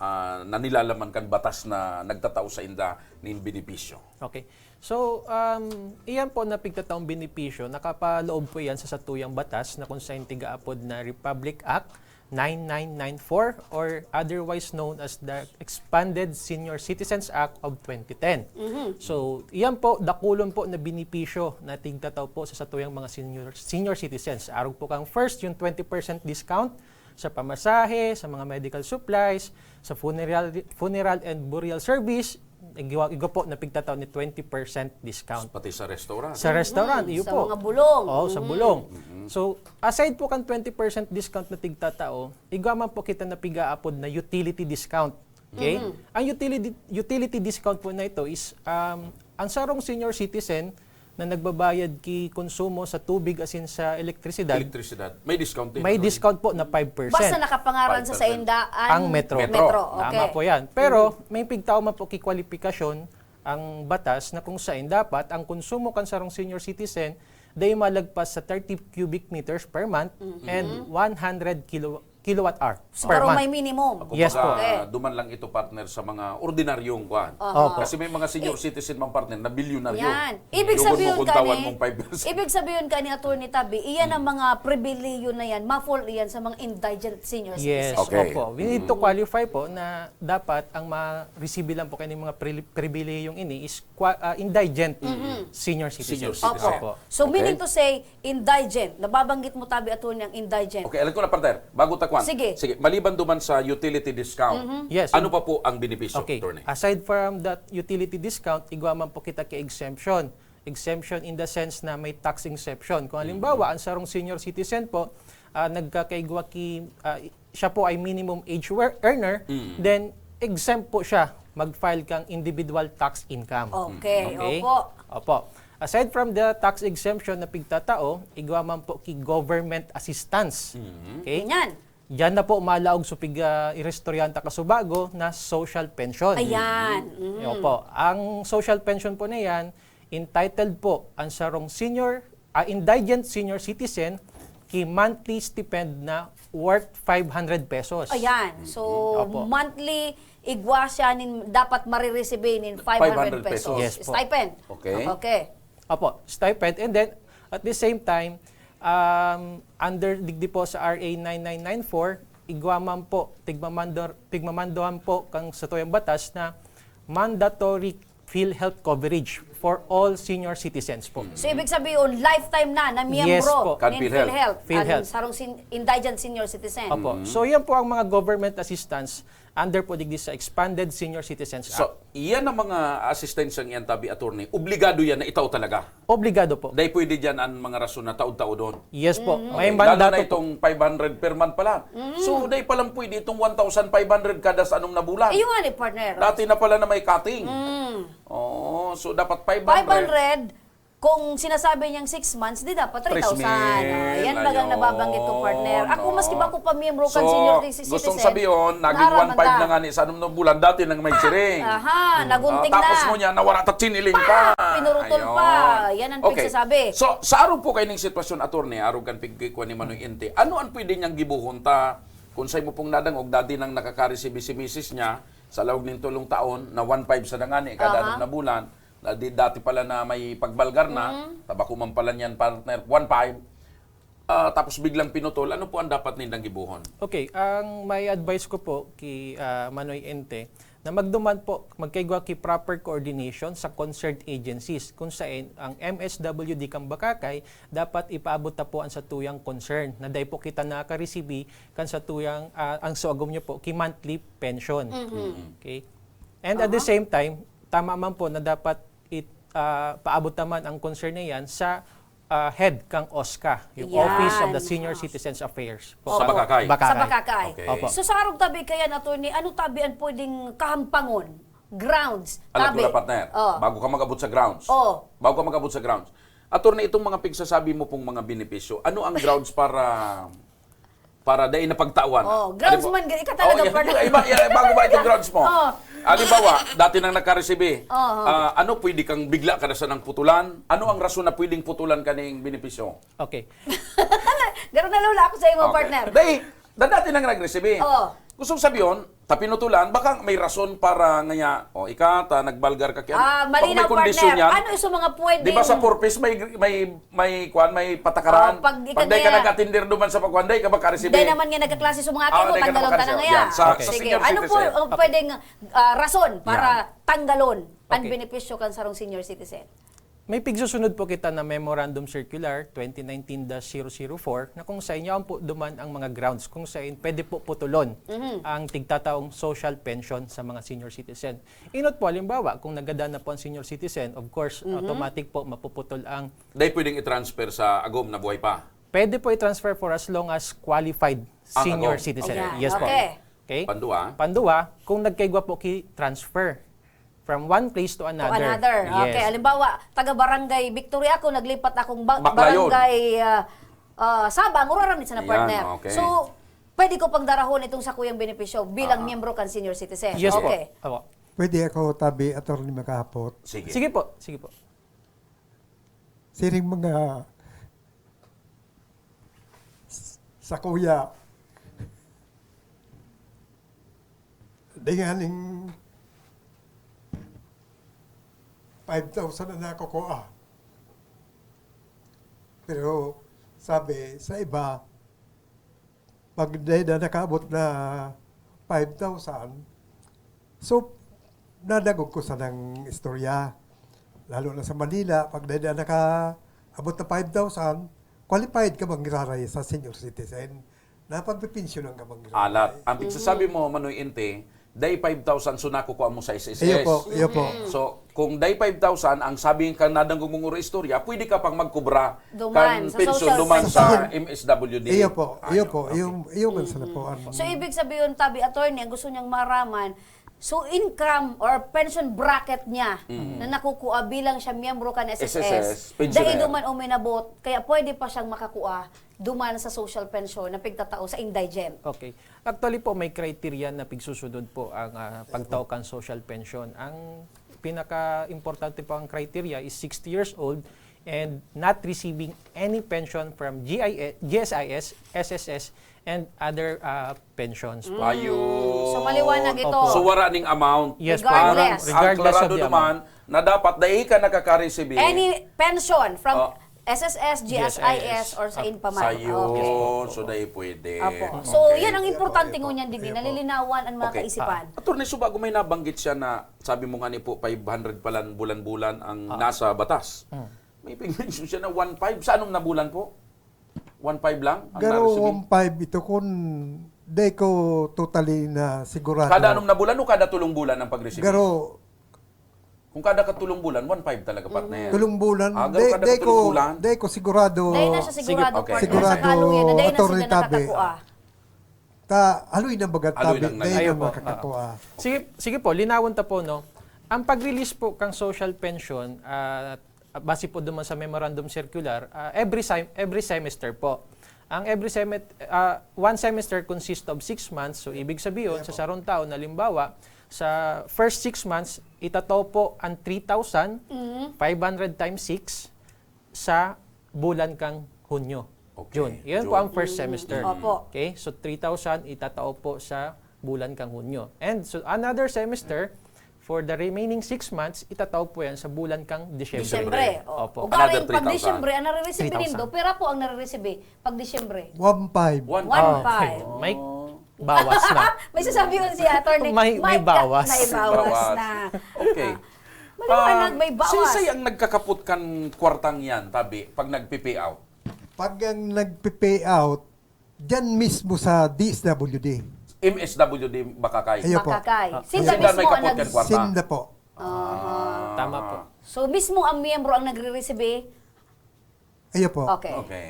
ah, na nilalaman kan batas na nagtatao sa inda nin benepisyo? Okay. So, um, iyan po na pigtataong benepisyo, nakapaloob po iyan sa satuyang batas na kung saen tigaapod na Republic Act nine nine nine four, or otherwise known as the Expanded Senior Citizens Act of twenty ten. Mhm. So, iyan po, dakulon po na benepisyo na tigtataw po sa satuyang mga senior, senior citizens. Arog po kan first, yung twenty percent discount sa pamasahe, sa mga medical supplies, sa funeral, funeral and burial service, igwa, igwa po na pigtataw ni twenty percent discount. Pati sa restaurant. Sa restaurant, Mm, iyo sa po. mga bulong. Oo, sa Mm. bulong. Mm-hmm. So, aside po kan twenty percent discount na tigtatao, igwa man po kita na pigaapod na utility discount. Okay? Mm-hmm. Ang utility, utility discount po na ito is, um, ang sarong senior citizen na nagbabayad ki konsumo sa tubig asin sa elektrisidad, Elektrisidad. May discount din, may ano? discount po na five percent. Basta nakapangaran sa Five percent. saindaan. Ang Metro. Metro. Metro, Tama okay. po yan. Pero Mhm. may pigtao man po ki kwalipikasyon ang batas na kung sain dapat ang konsumo kan sarong senior citizen dai malagpas sa thirty cubic meters per month Mhm. and one hundred kilo-, kilowatt hour So, per pero month. may minimum. Yes Kumbaga, po. Okay. duman lang ito, partner, sa mga ordinaryong kwan. Aha. Opo. Kasi may mga senior Eh, citizen, mga partner, na bilyonaryo. Yan. Ibig Yun sabihin mo, kung tawan kani, mong five percent. ibig sabihin kani, Attorney Tabi, iyan ang Mm. mga pribilehiyo na yan, ma-fall iyan sa mga indigent senior Yes, citizen. Okay. opo. We need to Mm. qualify po na dapat ang ma-receive lang po kayo ng mga pri-, pribilehiyong ini is qua-, ah, indigent Mm-hmm. senior Senior citizens. citizen. Opo. Opo. So, Okay. meaning to say, indigent. Nababanggit mo, Tabi, Attorney, ang indigent. Okay, alam ko na, partner. Bago ta kwan. Sige. Sige, maliban duman sa utility discount, Mhm. Yes, ano yun. pa po ang benepisyo, Okay. Attorney? Aside from that utility discount, igwa man po kita ki exemption. Exemption in the sense na may tax exemption. Kung halimbawa, Mhm. ang sarong senior citizen po, ah, nagkakaigwa ki, ah, siya po ay minimum age wer-, earner, Mm. then exempt po siya mag-file kang individual tax income. Okay, Okay? opo. Opo. Aside from the tax exemption na pigtatao, igwa man po ki government assistance. Mhm. Okay? Ganyan. Diyan na po malaog so pig-, ah, irestoryanta kasubago na social pension. Ayan. Mhm. Mhm. Opo. Ang social pension po na yan, entitled po ang sarong senior, ah, indigent senior citizen ki monthly stipend na worth five hundred pesos. Ayan. So, Mhm. Opo. monthly, igwa siya nin dapat marireceive nin five hundred pesos. Five hundred pesos. Yes po. Stipend. Okay. Okay. Opo, stipend. And then, at the same time, um, under digdi po sa R A nine nine nine four, igwa man po, tigmamandor, tigmamandohan po kan satuyang batas na mandatory PhilHealth coverage for all senior citizens po. So, ibig sabihin, lifetime na na Yes miyembro po. Kan nin PhilHealth. PhilHealth, PhilHealth. ang sarong sin- indigent senior citizen. Opo. So, yan po ang mga government assistance under po digdi sa Expanded Senior Citizens Act. So, iyan ang mga asistensyang iyan, tabi, attorney. Obligado yan na itaw talaga. Obligado po. Dahil pwede dyan ang mga rason na taod-taodon. Yes po. May Okay, lalo na mandato po. Itong five hundred per month pala. So, dahil palang pwede itong one thousand five hundred kada sa anom na bulan. Iyo nga ni partner. Dati na pala na may cutting. Oo, so dapat five hundred. five hundred, kung sinasabi niyang six months, di dapat three thousand. Tres mil, Oh, yan bagang ayun, nababanggit ko, partner. Ako, maski ba no? ko pa miyembro kan So, senior citizen, gustong sabihin, naging naaraman one five ka. Na nga ni sa anom na bulan, dati nang may chiring. Aha, nagunting Ah, tapos na. mo niya, nawara ta chin iling Pa! ka. Pinurutol Ayun. pa. Yan ang Okay. pigsasabi. So, sa arog po kayo ng sitwasyon, attorney, arog kan pigkikwa ni Manoy Ente, ano ang pwede niyang gibuhon ta? Kung sa imo pong nadangog, dati nang nakakaresibi si misis niya, sa laog nin tulong taon, na one five sa dangani, kada Aha. anom na bulan, na di, dati pala na may pagbalgar na, tabako man pala niyan, partner, one five, ah, tapos biglang pinutol, ano po ang dapat nindang gibuhon? Okay, ang may advice ko po ki ah, Manoy Ente, na magduman po, magkaigwa ki proper coordination sa concerned agencies, kung sain ang M S W D kan Bacacay dapat ipaabot ta po ang satuyang concern, na dai po kita nakakaresibi kan satuyang, ah, ang suagom niyo po, ki monthly pension. Okay? And at the same time, tama man po na dapat it, ah, paabot naman ang concern na yan sa ah, head kang OSCA, yung Yan. Office of the Senior Citizens Affairs. Po. Sa Bacacay? Bacacay. Sa Bacacay. Okay. Opo. So, sa arog tabi kayan, attorney, ano tabi ang pwedeng kahampangon, grounds, Alam ko tabi? na, partner. Oh. Bago ka mag-abot sa grounds. Oh. Bago ka mag-abot sa grounds. Attorney, itong mga pigsasabi mo pong mga benepisyo, ano ang grounds para para dai na pagtawan? Oh, grounds Halimbawa- man, ika talaga, Oh, partner. iba, iba, iba, bago ba itong grounds mo? Oh. Halimbawa, dati nang nakaresibi, Oh. ah, ano pwede kang bigla ka na sanang putulan? Ano ang rason na pwedeng putulan kaning benepisyo? Okay. Garo na lula ako sa imo, Okay. partner. Dai, da dati nang nagresibi. Oh. Gusto kong sabihin, ta pinutulan, baka may rason para ngaya, o ika, ta nagbalgar ka kaya. Ah, Baka may malinaw, kondisyon partner. Yan. Ano yung sa mga pwedeng... Di ba sa purpose may may may kwan, may patakaran? Oh, pag ika Pag dai ka kaya- nag-attender duman sa pagkwan, dai ka ba karesibi? Dai naman nga nagkaklase sa mga Ah, atimo, dai ka tanggalon ta na nagkaklase. ngaya. Yan. Sa, Okay. sa Sige, senior ano po citizen. ang pwedeng ah, rason para Yan. tanggalon ang Okay. benepisyo kan sarong senior citizen? May pigsusunod po kita na Memorandum Circular twenty nineteen dash zero zero four na kung sa inyo po duman ang mga grounds kung sa in pwede po putulon ang tigtataong social pension sa mga senior citizen. Inot po, halimbawa, kung nagada na po ang senior citizen, of course, automatic po mapuputol ang Dai pwedeng i-transfer sa agom na buhay pa. Pwede po i-transfer for as long as qualified Ang senior agom. citizen. Ayan, Yes po. okay. Okay? Pandua. Pandua, kung nagkaigwa po ki transfer from one place to To another. another. Okay, Yes. halimbawa, taga Barangay Victory ako, naglipat akong ba- Baclayon. Barangay ah, ah, Sabang, Uraran sa na Ayan, partner. okay. So, pwede ko pang darahon itong sakuyang benepisyo bilang Aha. miyembro kan senior citizen. Yes po. Okay. Apo. Pwede ako tabi, attorney, makahapot. Sige. Sige po, sige po. Siring mga s- sakuya. Di nga ning five thousand na nakukuha. Pero sabi sa iba, pag dai na nakaabot na five thousand, so, nadangog ko sanang istorya. Lalo na sa Manila, pag dai na nakaabot na five thousand, qualified ka manggiraray sa senior citizen. Napagpipensyonan ka manggiraray. Alat. Ang pigsasabi mo, Manoy Ente, dai five thousand so nakukuha mo sa S S S. Iyo po, iyo po. So, kung dai five thousand, ang sabi ka nadangog mong uro istorya, pwede ka pang magkubra Duman, kan sa pensyon social duman service. sa M S W D. Iyo po, iyo Ayun, po. okay. Iyo, iyo man sa nakuan. So, ibig sabihin, tabi, attorney, ang gusto niyang maraman, so income or pension bracket niya na nakukuha bilang siya miyembro kan S S S, S S S, pensioner. Dai duman uminabot, kaya pwede pa siyang makakuha duman sa social pension na pigtatao sa indigent. Okay. Actually po, may criteria na pigsusunod po ang ah, pagtao kan social pension. Ang pinaka-importante po ang criteria is sixty years old and not receiving any pension from G I S, G S I S, S S S, and other ah, pensions po. Ayun. So, maliwanag ito. Opo. So, wara ning amount. Yes po. Regardless. Ang, ang Regardless of klarado the duman, na dapat dai ka nakakaresibi. Any pension from Oh. S S S, G S I S, or sa Inpaman. Sayon, Okay. so dahil pwede. Apo. So, yan ang importante ngunyan, digdi, nalilinawan ang mga Okay. kaisipan. Ah, Attorney Suba, kung may nabanggit siya na, sabi mo nga ni po, five hundred pala bulan-bulan ang nasa batas. May pigmension siya na one five. Sa anong na bulan po? One five lang ang Garo na-receive? One five ito kun di ko totally na sigurado. Kada anong na bulan o kada tulong bulan ang pag-receive? Garo Kung kada katulong bulan, one five talaga, partner. tulong bulan. Ah, Di, garo kada di katulong ko, bulan. di ko sigurado. Dahil na siya sigurado, Okay. partner, Sigurado, sa kaluyan na dahil na Attorney sila Tabe. Nakakakua. Ta, aloy na bagat Aloy tabi, lang na di lang. na Ayun po. makakakua. Sige, sige po, linawon ta po, no? Ang pag-release po kang social pension, ah, base po duman sa memorandum circular, ah, every sem- every semester po. Ang every semet ah, one semester consists of six months, so ibig sabihin, sa sarong taon, halimbawa, sa first six months, itataw po ang three thousand five hundred times six sa bulan kang Hunyo. Okay, June. Yan po June. ang first semester. Opo. Okay? So, three thousand itatao po sa bulan kang Hunyo. And so, another semester, for the remaining six months, itatao po yan sa bulan kang Disyembre. Disyembre. Opo. O Another galing pag three thousand. Disyembre, ang nare-receive Three thousand. nindo, pera po ang nare-receive. Pag Disyembre, One five. One one five. May bawas na. May sasabi ko si attorney, May- may ka- bawas. May bawas Bawas. na. Okay. Maliwanag, Ah, may bawas. Sinsay ang nagkakapot kan kwartang yan, tabi, pag nagpi-pay out? Pag ang nagpi-pay out, dyan mismo sa D S W D. M S W D Bakakay. Ayun po. Bakakay. Ah, Sinda Sinda mismo may ang kapot nag- kan kwarta? Sinda po. Ah. Tama po. So, mismo ang miyembro ang nagre-receive. Ayun po. Okay. Okay.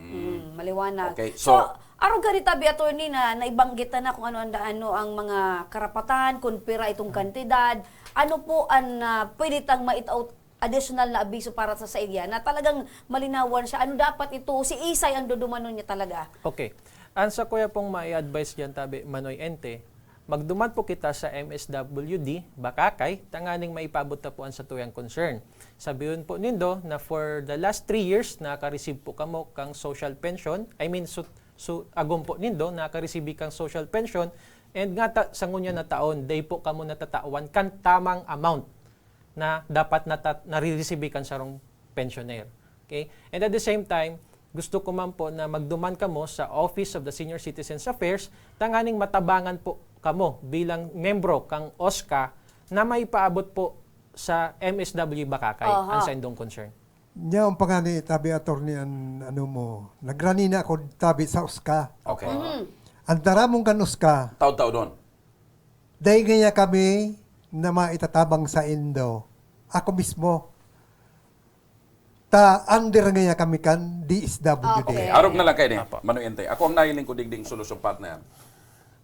Mm, maliwanag. Okay, so, so- arog gani tabi, attorney, na naibanggit na kung ano ang ano ang mga karapatan, kung pira itong kantidad, ano po ang ah, pwede tang maitaot additional na abiso para sa sailya na talagang malinawan siya? Ano dapat ito? Si Isay ang dudumanon niya talaga. Okay. Ang sa kuya pong mai-advise dyan, tabi, Manoy Ente, magduman po kita sa M S W D, Bakakay, tanganing maipabot na po ang satuyang concern. Sabihon po nindo na for the last three years, naka-receive po kamo kang social pension. I mean, su, su, agom po nindo, naka-receive kang social pension. And nga ta, sa ngunyan na taon, day po kamo natatawan kan tamang amount na dapat nata, nare-receive kan sarong pensioner. Okay? And at the same time, gusto ko man po na magduman kamo sa Office of the Senior Citizens Affairs tanganing matabangan po kamo bilang membro kang OSCA na maipaabot po sa M S W Bakakay Aha. ang saindong concern. Nya ang pangani tabi, attorney, an ano mo. Nagrani na ako tabi sa OSCA. Okay. Ang taramong kan OSCA, Taod-taod doon. dahil ngaya kami na maitatabang sa indo. Ako mismo. Ta under ngaya kami kan D S W D. Okay. Arog na lang kayo ni Apo. Manoy Ente. Ako ang nahiling ko digding solusyon, partner.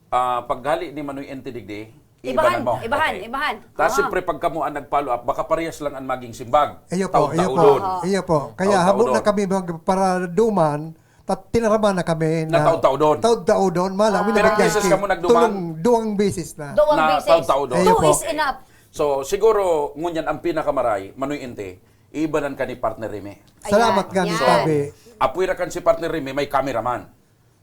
Ah, paghali ni Manoy Ente digdi, Ibahan, ibanan mo. ibahan, Okay. ibahan. Ta, Ah. siyempre, pag kamo ang nagpalo up, baka parehas lang ang maging simbag. Iyo po, iyo po. Taod-taodon. Iyo po. Kaya Taod-taodon. habo na kami magparaduman, ta, tinaraman na kami Na taod-taodon. Taod-taodon. Mala, Ah. wala Pirang ba beses yan? ka mo nagduman? Tulong, duwang beses na. Duwang Na beses. taod-taodon. Ayun Two po. is enough. So, siguro, ngunyan ang pinakamaray, Manoy Ente, ibanan ka ni partner Remy. Ayan. Salamat nga ni Yan. Tabi. Apwera kan si partner Remy, may cameraman.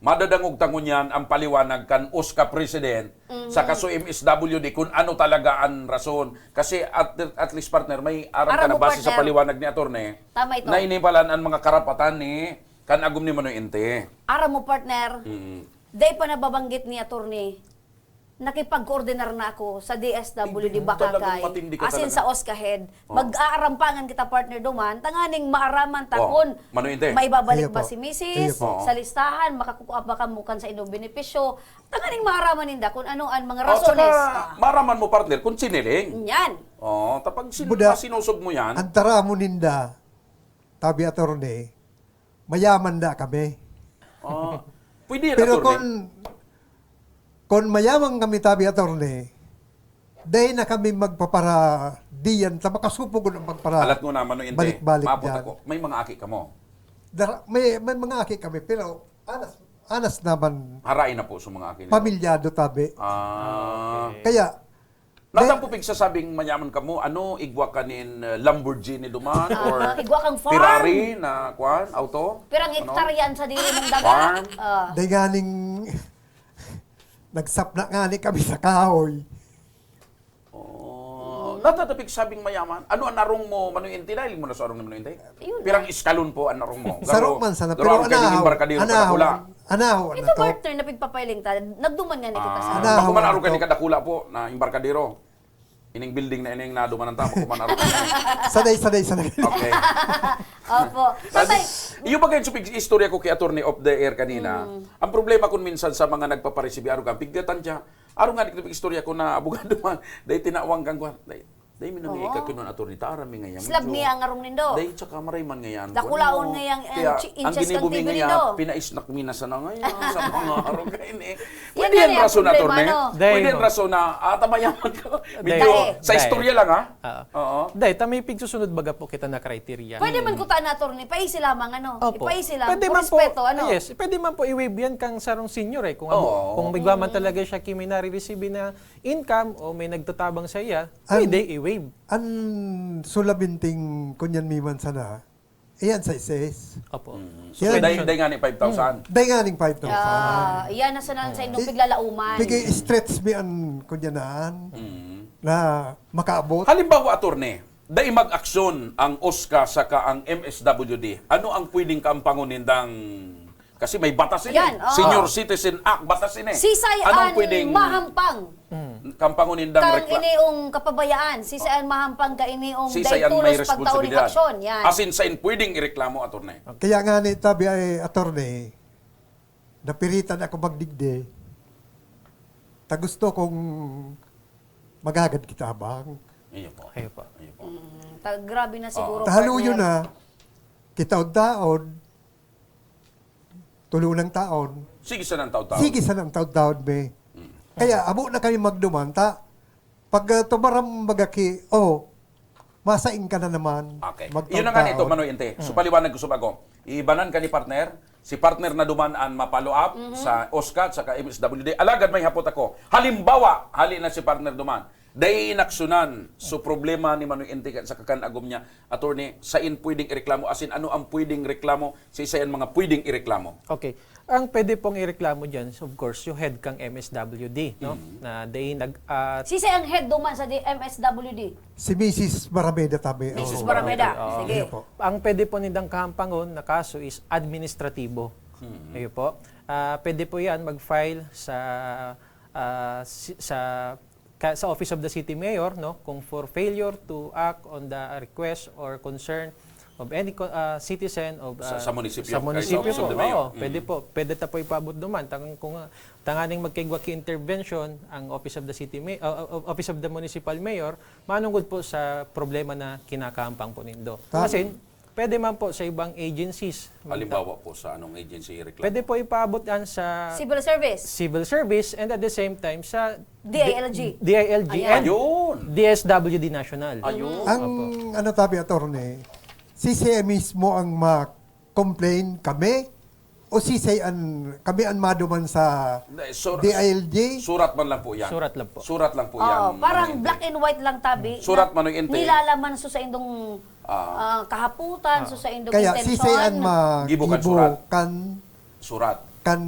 Madadangog ta ngunyan ang paliwanag kan OSCA President sa kaso M S W D kung ano talaga ang rason. Kasi at, at least, partner, may aram ka Aram na mo, base sa partner. Paliwanag ni Attorney, Tama ito. Nainibalan ang mga karapatan ni kan agom ni Manoy Ente. Aram mo, partner, Mm. day pa nababanggit ni attorney, nakipag-coordinar na ako sa D S W D Talagang Bakakay. matindi ka As in talaga. Sa OSCA head. Oh. Mag-aarampangan kita, partner, duman. Tanganing maaraman ta Oh, kung Manoy Ente. maibabalik Iyo ba po. si Iyo misis po. sa listahan, makakukuha ba kamo kan sa inyong benepisyo. Tanganing maaraman ninda kung ano ang mga Oh, rasones. tsaka, Ah. maaraman mo, partner, kung siniling. Yan. Oh, tapag sin- Buda, masinusob mo yan. Ang taramo ninda, tabi, attorney, mayaman na kami. Oh, pwede yan, Pero attorney. kung, kung mayaman kami, tabi, attorney, dahil na kami magpapara diyan, ta makasupog ang pagpara Alat mo naman, no, Ente. balik-balik Maabot dyan. Ako. May mga aki ka mo. Dara, may, may mga aki kami, pero anas, anas naman, Harain na po sa mga aki nila. pamilyado, tabi. Ah. Kaya, Nata po pigsasabing mayaman ka mo, ano, igwa ka nin uh, Lamborghini duman? Or Ah, igwa kang farm. Ferrari na, kwan, auto? Pirang Ano? hektarya ang sa dili mong daga. Farm? Ah. Dahil nga ning nagsapna nga ni kami sa kahoy. Oh, Lahat na tapigsabing mayaman. Ano ang arong mo, Manoy Inte? Dahil mo na sa arong ni Manoy Inte? Yun. Pirang eskalon po ang arong mo. Sarok man sana, pero ang kaning anahaw, imbarkadero na anahaw, dakula. Anahaw, Ito, na to. partner, na pigpapahiling ta, nagduman nga ni kita sa... Ah, Anahaw, bako man arong anahaw. Kaning kadakula po na imbarkadero. Ining building na ining nadumanan ta, bako man arong. Saday, saday, saday. Okay. Opo. Tatay, Iyo ba kayo supig istorya ko kay attorney off the air kanina? Ang problema kun minsan sa mga nagpaparesibi, arong ka, pigatan siya. Arong nga, di istorya ko na abogado man, dahil tinawang kang kwan. Dahil, dahil mi na may Oo. Ikakinon attorney, tara mi ngayon. Slab niya ang arong nindo. Dahil tsaka maray man ngayon. Dakulaon ngayang, eh, Kaya, chi-, ang inches ginibo kan mi T V ngayon, nindo. Pinaisnak mi na sana ngayon sa mga arong kayo eh. Yan Pwede na yan yung rason, problema, attorney? no? Dahil, Pwede yan no? rason na, ah, tamayaman ko. Medyo, Dahil, sa dahil. Istorya lang, ha? Ah. Oo. Dahil, ta may pigsusunod baga po kita na criteria. Pwede man ko ta na, attorney, paisi lamang, ano? Opo. Ipaisi lang, Pwede por man po, respeto, ano? Yes, pwede man po i-waive yan kang sarong senior eh. Kung, Oo. abo, kung may man talaga siya kimi na-receive na income o may nagtatabang sa iya, An- pwede i-waive. An sulabinting kunyan mi man sana, iyan sa ises. Opo. So, Yan. dahil, dahil nga ni five thousand. Dahil nga ning five thousand. Ah, iyan na sana sa inyong piglalauman. Pigi-stretch mi an kunyanan Mm. na makaabot. Halimbawa, attorney, dai mag-aksyon ang OSCA saka ang M S W D. Ano ang pwedeng kaampangon nindang, kasi may batas ini. Yan, oo. Senior Citizen Act, batas ini. Sisay Anong an pwedeng mahampang kaampangon nindang kang rekla- iniong kapabayaan, sisay an mahampang ka iniong Sisay dai ang may tulos pagtao ning responsibilidad. aksyon. Yan. As in, sa in pwedeng ireklamo, attorney. Kaya nga ni tabi ay attorney, napiritan ako magdigdi. Ta gusto kong magagad kita abang. Iyo po. Kayo po. Iyo po. Mm, ta- grabe na siguro, Tahaluyo partner. na, kitaod-taod, tulunang taon, Sige sa nang taon-taon. sige sa nang taod-taod, be. Kaya abo na kami magduman, ta pag uh, tumaram baga ki, oh, masaing ka na naman. Okay. Magtaon-taon. Yun na nga nito, Manoy Inte. So, paliwanag ko sa bago. Iibanan ka ni partner. Si partner na duman an mapalo up sa OSCA at saka M S W D. Alagad may hapot ako. Halimbawa, hali na si partner duman. Dai inaksunan. So, problema ni Manoy Inte sa kakan agom niya. Attorney, sain pwedeng ireklamo? As in, ano ang pwedeng reklamo? Sa isa yan mga pwedeng ireklamo? Okay. Ang pwede pong ireklamo dyan, of course, yung head kang M S W D, no? Na they nag... ah, Sisay ang head duman sa di- M S W D? Si Missus Barameda tabi. Missus Oo. Barameda. Oo. Sige. Iyo po. Ang pwede po nindang kahampangon na kaso is administratibo. Iyo po. Ah, pwede po yan mag-file sa ah, si- sa ka- sa Office of the City Mayor, no, kung for failure to act on the request or concern of any co- ah, citizen of Sa- ah, sa munisipyo, sa kahit sa munisipyo Office of po. the Mayor. Oo, pwede po, pwede ta po ipaabot duman. Tangang kung ah, tanganing magkaigwa ki intervention ang Office of the City Mayor, Office of the Municipal Mayor, manungod po sa problema na kinakahampang po nindo. Tama. Kasi pwede man po sa ibang agencies. Halimbawa po sa anong agency reklamo? Pwede po ipaabot yan sa Civil service. Civil service and at the same time sa D I L G. D I L G Ayan. and Ayun. D S W D National. Ayun. Ang ano tabi, attorney, si C M mismo ang ma-complain kami o si C M kami ang maduman sa Hindi, sur- D I L G? Surat man lang po yan. Surat lang po. Surat lang po Oh, yan. parang Hindi. Black and white lang tabi. Surat, Na- Manoy Inte. Nilalaman so sa indong Ah. ah, kahaputan, so sa indong Kaya si intensyon. C M mag- Gibo kan gibo surat. kan Surat. kan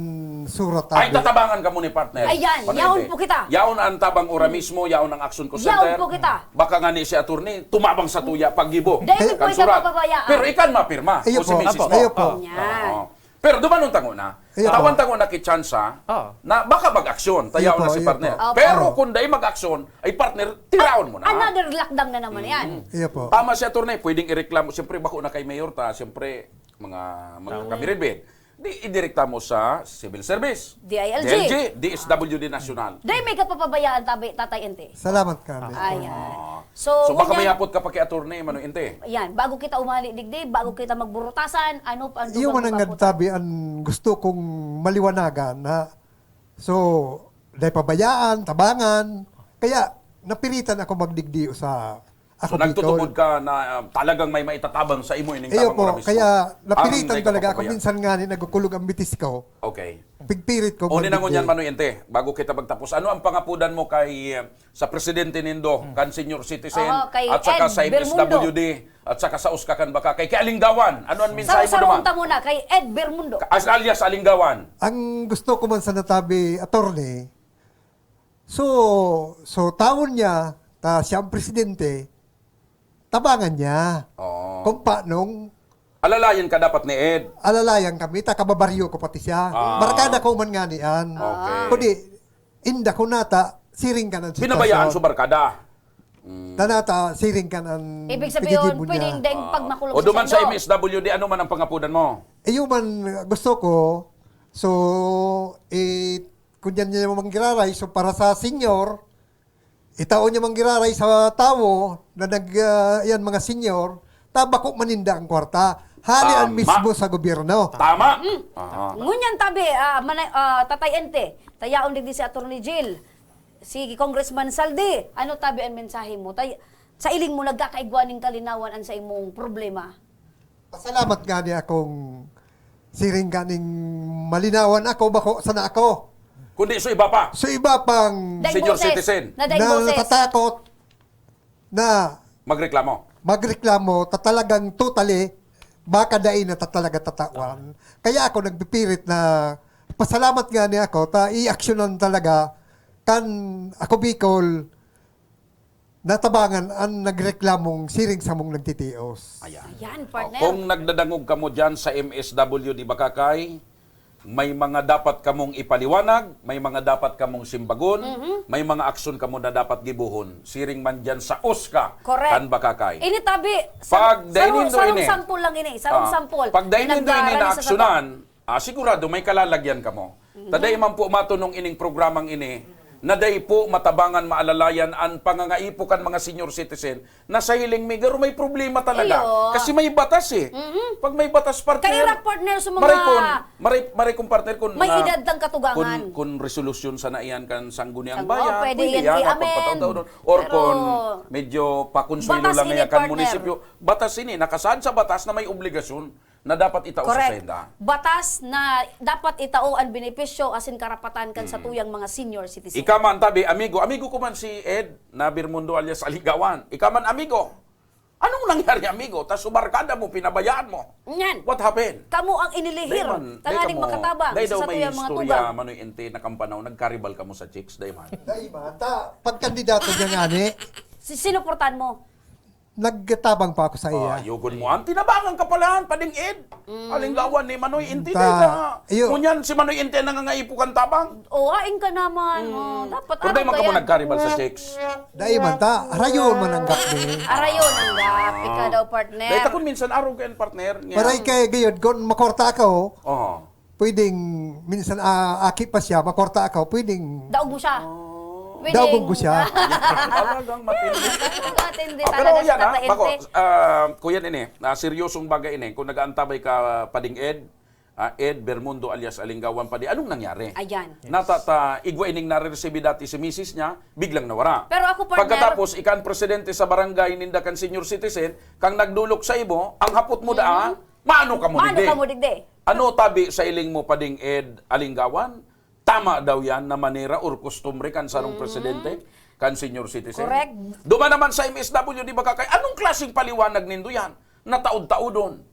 surat Ay, tabi. Tatabangan ka mo ni partner. Ayan, Manoy yaon Inte. po kita. Yaon ang tabang ora mismo, yaon ang action ko Yaon center. po kita. Baka nga ni si attorney, tumabang sa tuya, paggibo. Dahil po Kan ikaw surat. papabayaan. Pero ikaw mapirma. Iyo O si po. Missus Apo, po. iyo po. Yan. Oo. Pero dumanon tango na. Iyo po. Tawan tango na kay tsansa Oo. na baka mag-aksyon. Tayaw Iyo na po, si iyo partner. po. Opo. Pero kung dai mag-aksyon, ay partner, tiraon mo na. Another lockdown na naman yan. Iyo po. Tama si attorney, pwedeng ireklamo. Siyempre, bako na kay mayor ta. Siyempre, mga magkakabiribid. Di, idirekta mo sa civil service. D I L G. D I L G, D S W D National. Dahil may kapapabayaan tabi, Tatay Ente. Salamat kami. Ayan. Ah. So, So, baka ngunyan- may hapot ka pa kay attorney, Manoy Inte. Yan, bago kita umali digdi, bago kita magburutasan, ano pa ang Iyo dugang man ang kaputan? Tabi ang gusto kong maliwanagan na so dai pabayaan, tabangan. Kaya napiritan ako magdigdi sa So, ako nagtutubod Bicol. ka na ah, talagang may maitatabang sa imo ining Iyo tabang po, ora mismo. kaya Ang napiritan dai ka talaga ako. papabayaan. Minsan nga ni nagkukulog ang bitis ko. Okay. Pigpirit ko O, ninangon magdigdi. Yan, Manoy Inte, bago kita magtapos, ano ang pangapudan mo kay, eh, sa presidente nindo, kan senior citizen, Oo, kay at saka Ed sa Bermundo. M S W D, at saka sa OSCA kan baka, kay, kay Alinggawan? Ano ang mensahe mo Sarong naman? ta muna kay Ed Bermundo. As alias Alinggawan. Ang gusto ko man sa natabi, attorney, so, so taon niya, ta siya ang presidente, tabangan niya. Oo. Kung paanong Alalayan ka dapat ni Ed. alalayan kami, ta kababaryo ko pati siya. Ah. Barkada ko man nga niyan. Okay. Kundi, inda ko nata, siring ka ng sitwasyon. Binabayaan sa barkada. Tanata, siring ka ng Ibig sabihin, pinigibo niya. Pwedeng daing pag makulog O duman sa sendo. M S W D, ano man ang pangapudan mo? Iyo man gusto ko, so, eh, kung yan niya mang giraray, so para sa senior, itao niya mang giraray sa tawo na nag, ah, yan, mga senior, ta bako maninda ang kwarta. Hali ang Tama. Mismo sa gobyerno. Tama. Aha. Ngunyan tabi, ah, mana- ah, Tatay Ente, tayaon digdi si Attorney Jill, si Congressman Saldi, ano tabi ang mensahe mo? Tay- sa iling mo, nagkakaigwa ning kalinawan an sa imong problema? Pasalamat nga ni akong siring ka ning malinawan ako, bako sana ako. Kundi so iba pa. So iba pang Daing Senior boses. citizen. Na daing na boses. natatakot na Magreklamo. magreklamo ta talagang totally baka dai na ta talaga tatawan. Kaya ako nagpipirit na pasalamat nga ni ako ta i-aksyonan talaga kan ako Bicol natabangan an nagreklamong siring samong nagtitios. Ayan. Ayan, O, partner. kung nagdadangog kamo dyan sa M S W D Bacacay, may mga dapat kamong ipaliwanag, may mga dapat kamong simbagon, may mga aksyon kamo na dapat gibohon. Siring man dyan sa OSCA, Correct. kan Bacacay. Ini tabi, Pag sa, dahil sarong, nindo sarong ini. sampol lang ini. Sarong Ah, sampol. Pag dahil nindo ini Nagdarani sa naaksyonan, ah, sigurado may kalalagyan kamo. Taday man po matunong ining programang ini, na dai po matabangan maalalayan an pangangaipo kan mga senior citizen na sa hiling mi, garo may problema talaga. Iyo. Kasi may batas eh. Pag may batas, partner, Kaya ra, partner, sa mga maray kun, maray, maray kun, partner, kun may mga, edad ng katugangan. Kun, kun resolusyon sana iyan kan Sangguniang Sangguniang, Bayan, pwede pwede yan yan, i-amend. pagpatawdaw doon. Or Pero kun medyo pakonsuelo batas lang ini, niya kan partner. munisipyo, batas ini, nakasaad sa batas na may obligasyon na dapat itao sa Correct. senda. Batas na dapat itao ang benepisyo asin karapatan kan satuyang mga senior citizen. Ika man, tabi, amigo. Amigo ko man si Ed na Bermundo alias Aligawan. Ika man, amigo. Anong nangyari, amigo? Tas subarkada mo, pinabayaan mo. Nyan. What happened? Kamo ang inilihir. Dai man, dai Tanganing kamo, makatabang dai sa daw may satuyang mga istorya, tugang. Manoy Ente, na kampanaw, nagkaribal kamo sa chicks, dai man. Dai ba? Ta, pagkandidato niya nga ni, Si- Sinuportan mo. nagtabang pa ako sa iya. Ah, yugon mo. Ang tinabangan ka pala, Pading Ed. Alinggawan ni Manoy Ente. Ta- Dai ka. iyo. Ngunyan si Manoy Ente nangangaipo kan tabang. O, ain ka naman. O, dapat Pero dai ano man ka kamo yan? nagkaribal sa chicks. Dai man ta, rayon man ang gap ni. Arayon ang gap. Ikaw daw, partner. Dahil takon minsan araw kayo, partner. Nga. Maray kay gayod, kung makorta ako, Oo. pwedeng minsan ah, aki pa siya, makorta ako, pwedeng Daog mo siya. Daog ko siya. Talagang matindi. Matindi Oh, talaga pero si yan, ha, Tata bako, Ente. ah, kuya nini, ah, seryosong bagay ini. Kung nag-aantabay ka, Pading Ed, ah, Ed Bermundo alias Alinggawan Padi, anong nangyari? Ayan. Natata, igwa ining nare-resibi dati si misis niya, biglang nawara. Pero ako, partner, Pagkatapos, ika ang presidente sa barangay, ninda kan senior citizen, kang nagdulok sa imo, ang hapot mo daa, maano ka mo Maano digdi? ka mo digdi? Ano tabi sa iling mo, Pading Ed Alinggawan? Tama daw yan na manera or kustumbre kan sarong presidente, kan senior citizen? Correct. Duma naman sa M S W, di ba, Kakay? Anong klaseng paliwanag nindo yan? Nataod-taodon.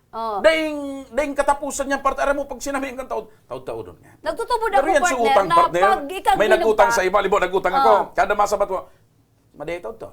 Oh. Daing, daing katapusan niyan, parte, aram mo, pag sinabihan kang taod, taod-taodon nga. Nagtutubod Pero ako, yan, partner, suutang, na partner. pag ikaw May nagutang ginugpa- sa iba, di ba, nagutang ako. Oh. Kada masabat mo, madetod to.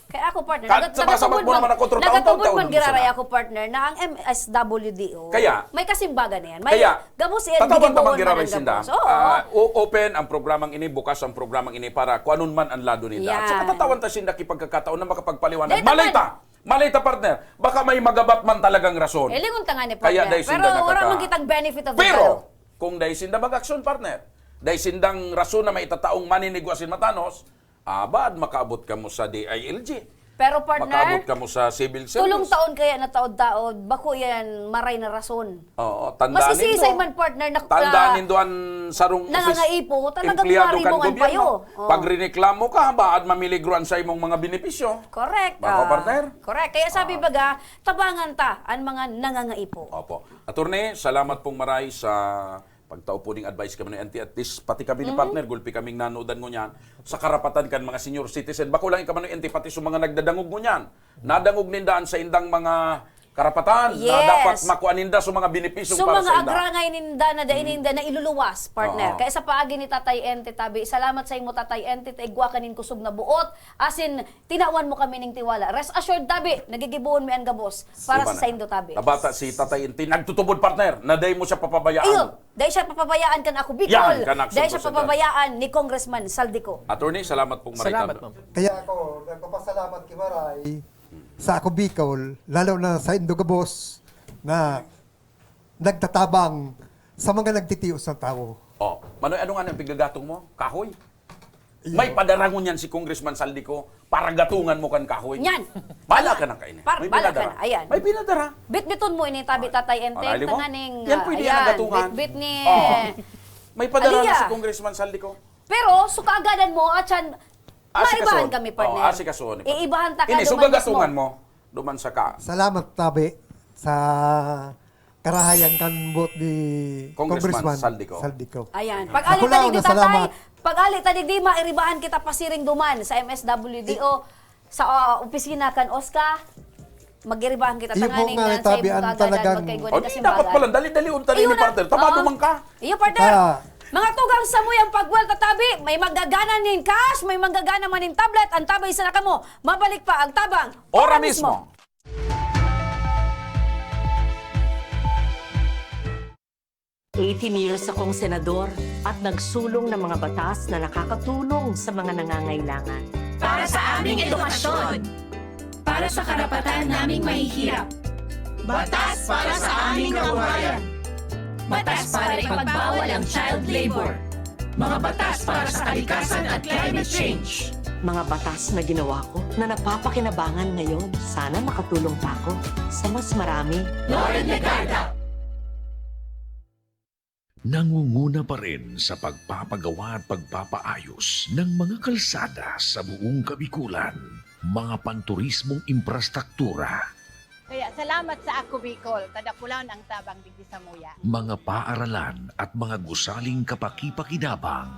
Kaya ako, partner, Kahit nagat- sa masabat nagatubod mo man- naman ang kontra, nagatubod taon-taon man mo giraray sana. Ako, partner, na ang M S W D O, Kaya, may kasimbagan na yan. May kaya, gabos yan, tatawan gigibohon tamang man giraray ang sinda. gabos. Oo. Ah, o- open ang programang ini, bukas ang programang ini para kung anong man ang lado nila. At saka Yan. tatawan ta sinda kipagkakataon na makapagpaliwanag. Dahil Malay taman- ta! Malay ta, partner! Baka may magabat man talagang rason. Eh, lingon ta nga ni Kaya partner. dahil Pero sinda wala nakaka- man kitang benefit of the Pero, doubt. Kung dahil sinda mag-aksyon, partner, dahil sindang rason na maitataong maninigwa sin matanos, abad, makaabot kamo sa D I L G. Pero, partner, Makaabot kamo sa civil service. Tulong taon kaya na taod-taod, bako yan maray na rason. Oo, tandaan Masisisay nindo. man, partner, na- Tandaan na- nindo an sarong nangangaipo, office, talagang empleyado marimong kan ang gobyerno. payo. Oo. Pag rineklamo ka, baad mamiligro an sa imong mga benepisyo. Correct. Bako, Ah, partner? Correct. Kaya sabi baga, tabangan ta ang mga nangangaipo. Opo. Attorney, salamat pong maray sa pagtao po ning advice kami ni Auntie. At least, pati kami ni partner, gulpi kaming nanodan ngunyan sa karapatan kan mga senior citizen. Bako lang ikaw man, Auntie, pati sa mga nagdadangog ngunyan. Nadangog ninda an saindang mga karapatan na Yes. dapat makua ninda sa mga benepisyong So, para mga sa inda. agrangay ninda na dai Mm. ninda nailuluwas, partner. Oo. Kaya sa paagi ni Tatay Ente, tabi, salamat sa imo, Tatay Ente, ta igwa ka nin kusog na buot. Asin, tinawan mo kami ning tiwala. Rest assured, tabi, nagigibohon mi an gabos para Iba sa na. saindo, tabi. Tabata si Tatay Ente, nagtutubod, partner, na dai mo siya papabayaan. Iyo, dai siya papabayaan kan Ako Bicol. Yan, kan Action Dai siya Sociedad. papabayaan ni Congressman Zaldy Co. Attorney, salamat pong Salamat, maritab. ma'am. Kaya ako, nagpapasalamat kay Maray sa Ako Bicol, lalo na saindo gabos na nagtatabang sa mga nagtitios na tawo. Oh, Manoy, ano nga ang pigagatong mo? Kahoy? Iyo. May padarangon yan si Congressman Zaldy Co para gatungan mo kan kahoy. Yan. Bala ka ng kainin. Par-, May bala ka pinadara. na. Ayan. May pinadara. Bitbiton mo ini, tabi, Tatay Ente, Arali mo? tanganing, Yan ah, pwede yan ayan, ang gatungan. bitbit ni Oh. May padara na Aliya. si Congressman Zaldy Co. Pero, so kaagadan mo, at siyan, Ah, si maibahan Kason. kami, Oh, partner. ah, si Kason, partner. Iibahan ta ka Ini, so duman gagatungan mismo. mo, duman sa ka. Salamat, tabi, sa karahayan kan buot ni Congressman Congressman Zaldy Co. Zaldy Co. Ayan. Pag-ali Ako ta lang digdi, na salamat. Tatay, pag-ali ta digdi, mairibahan kita pasiring duman sa M S W D O, sa, ah, opisina kan OSCA. Magiribahan kita Iyo tanganing po nga, na sa tabi, imong ang kaagadan, talagang magkaigwa Oh, di, dapat pala, dali-dali, unta Iyo ni na. partner. Tama Oo. duman ka. Iyo, partner. Ah. Mga tugang, samuyang pagwelta, tabi, may magagana nin cash, may magagana man nin tablet, ang tabay sana kamo. Mabalik pa ang Tabang. Ora mismo. Eighteen years akong senador at nagsulong ng mga batas na nakakatulong sa mga nangangailangan. Para sa aming edukasyon. Para sa karapatan naming mahihirap. Batas para sa aming kabuhayan. Batas para ipagbawal ang child labor. Mga batas para sa kalikasan at climate change. Mga batas na ginawa ko na napapakinabangan ngayon. Sana makatulong pa ako sa mas marami. Loren Legarda. Nangunguna pa rin sa pagpapagawa at pagpapaayos ng mga kalsada sa buong Kabikulan, mga panturismong imprastruktura, Kaya salamat sa Ako Bicol, ta dakulaon ang tabang digdi samuya. Mga paaralan at mga gusaling kapakipakinabang.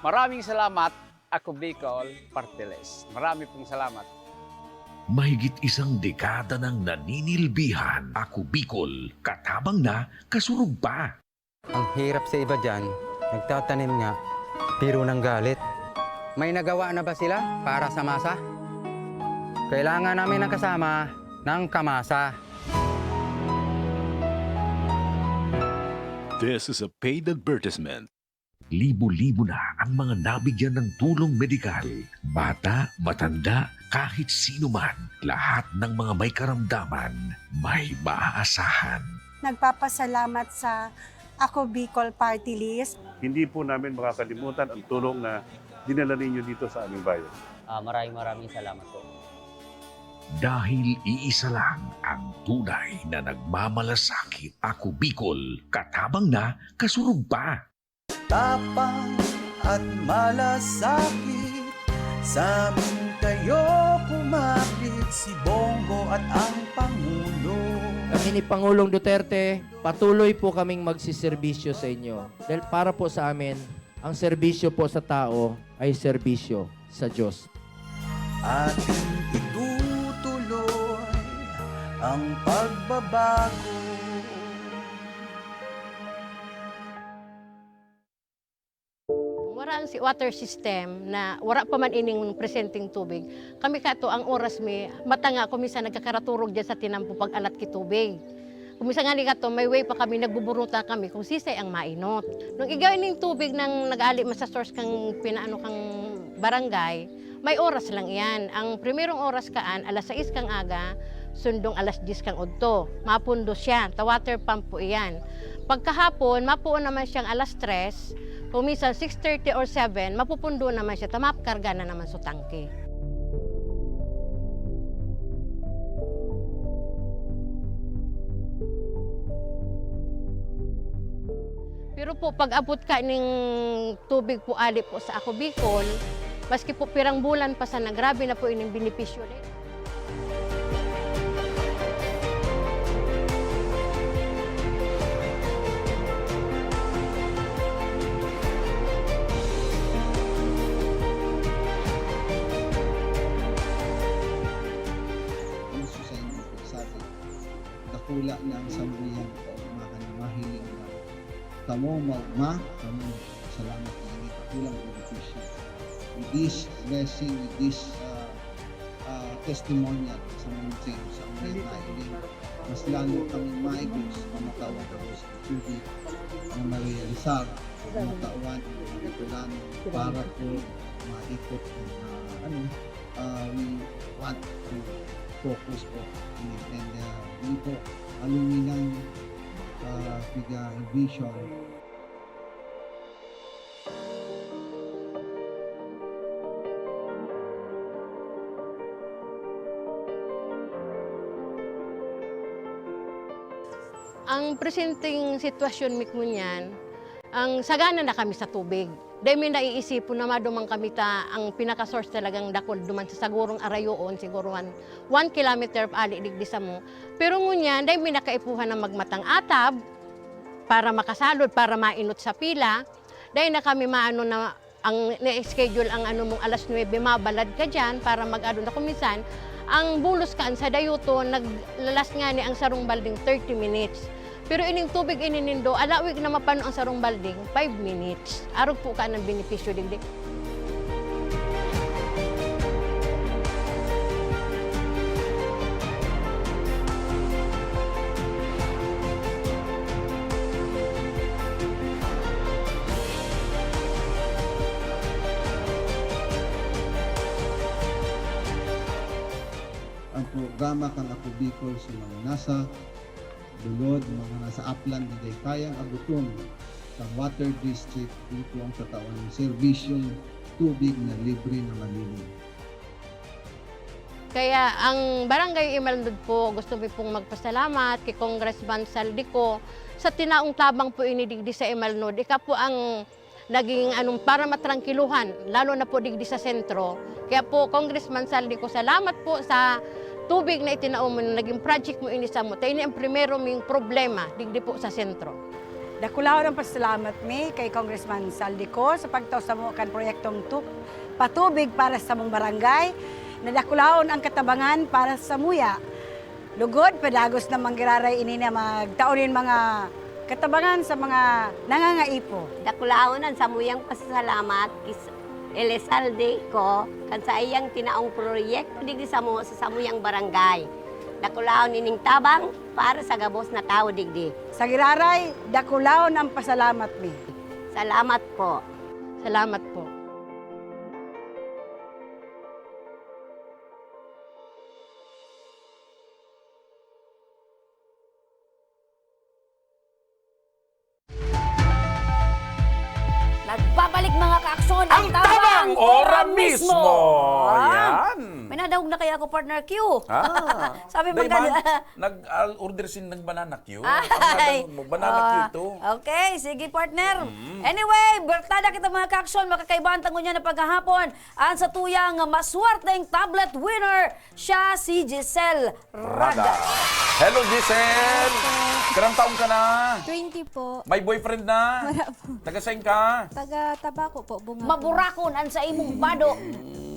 Maraming salamat, Ako Bicol Party List. Marami pong salamat. Mahigit isang dekada nang naninilbihan, Ako Bicol, katabang na, kasurog pa. Ang hirap sa iba diyan, nagtatanim nga, pero nanggalit. May nagawa na ba sila para sa masa? Kailangan namin ng kasama ng kamasa. This is a paid advertisement. Libo-libo na ang mga nabigyan ng tulong medikal. Bata, matanda, kahit sino man, lahat ng mga may karamdaman, may maaasahan. Nagpapasalamat sa Ako Bicol Party List. Hindi po namin makakalimutan ang tulong na dinala ninyo dito sa aming bayan. Ah, maraming, maraming salamat po. Dahil iisa lang ang tunay na nagmamalasakit, Ako Bicol, katabang na, kasurog pa. Tapang at malasakit, sa amin kayo kumapit, si Bongo at ang Pangulo. Kami ni Pangulong Duterte, patuloy po kaming magsiserbisyo sa inyo. Dahil para po sa amin, ang serbisyo po sa tao ay serbisyo sa Diyos. Ating itutuloy ang pagbabago. Wara ang si water system na wara pa man ining presenteng tubig. Kami kato, ang oras mi, mata nga ako minsan nagkakaraturog dyan sa tinampo pag-alat ki tubig. Kung minsan nga ni kato, may way pa kami, nagbuburuta kami kung sisay ang mainot. Nung igay ning tubig nang nag-ali man sa source kang pinaano kang barangay, may oras lang iyan. Ang primerong oras kaan, alas sais kang aga, sundong alas diyes kang udto. Mapundo siya, ta water pump po iyan. Pagkahapon, mapuon naman siyang alas tres, kung minsan six thirty or seven, mapupundo naman siya, ta makarga na naman sa tangke. Pero po, pag-abot ka ning tubig po ali po sa Ako Bicol, maski po pirang bulan pa sana, grabe na po ining benepisyo ni. Puso sa inyo po sa atin. Hula na ang samuyang kaugmahan na mahiling na kamo maugma, kamo salamat na ini kakulang benepisyo. With this blessing, with this, ah, ah, testimonial sa mga sa mga nailing, mas lalo kami maigos, mamatawan kami sa tubig na marealisar, mamatawan ang mga katulanan para po maikot ang, ah, ano, ah, we want to focus po in it. And, ah, yun po, aluminang, ah, piga vision. Ang presenteng sitwasyon mi ngunyan, ang sagana na kami sa tubig. Dai mi naiisipon na maduman kami ta ang pinaka-source talagang dakul duman sa sagurong arayoon, siguro one, one kilometer ali digdi samo. Pero ngunyan, dai mi nakaipuhan na magmatang atab para makasalod, para mainot sa pila. Dai na kami maano na ang na-schedule ang ano mong alas nuebe, mabalad ka diyan para mag-ano na. Kung minsan, ang bulos kan sa dayuto, naglalas ngani ang sarong balding thirty minutes. Pero ining tubig ini nindo, alawig na mapano ang sarong balding, five minutes. Arog po ka ng benepisyo digdi. Ang programa kan Ako Bicol sa mga nasa lulod, mga nasa aplan, digdi kayang agoton kan water district, dito ang tatawan ng serbisyong tubig na libre na malinis. Kaya ang Barangay Imalnod po, gusto mi pong magpasalamat kay Congressman Zaldy Co sa tinaong tabang po ini digdi sa Imalnod. Ika po ang naging, anong, para matrangkiluhan, lalo na po digdi sa sentro. Kaya po, Congressman Zaldy Co, salamat po sa tubig na itinao mo, na naging project mo ini samo. Ta ini ang primero ming problema digdi po sa sentro. Dakulahon ang pasalamat mi kay Congressman Zaldy Co sa pagtao samo kan proyektong tu-, patubig para sa samong barangay. Nadakulahon ang katabangan para sa samuya. Lugod, padagos na manggiraray ini na magtao nin mga katabangan sa mga nangangaipo. Dakulahon an samuyang pasasalamat ki Elizalde Co kan saiyang tinaong proyekto digdi samo sa samuyang barangay. Dakulahon ining tabang para sa gabos na tawo digdi. Sa giraray, dakulahon ang pasalamat mi. Salamat po. Salamat po. Nagbabalik, mga kaaksyon, ang Ang Tabang Tabang Ora Ora mismo. Mismo. Ah, Yan. May nadangog na kaya ako, partner Q. Ah. Sabi Day man, man, nag-, ah, order sin ng banana cue. Ay. Ang nadangog mo, banana Ah, cue ito. Okay, sige, partner. Mm. Anyway, barkada kita, mga kaaksyon, makakaibahan tango niya na paghahapon. Ang sa tuyang maswerteng tablet winner, siya si Giselle Raga. Raga. Hello, Giselle! Hello po. Pirang taon ka na? Twenty po. May boyfriend na? Wala po. Taga saan ka? Taga Tabaco po, Bunga po. Maburakon an sa imong bado.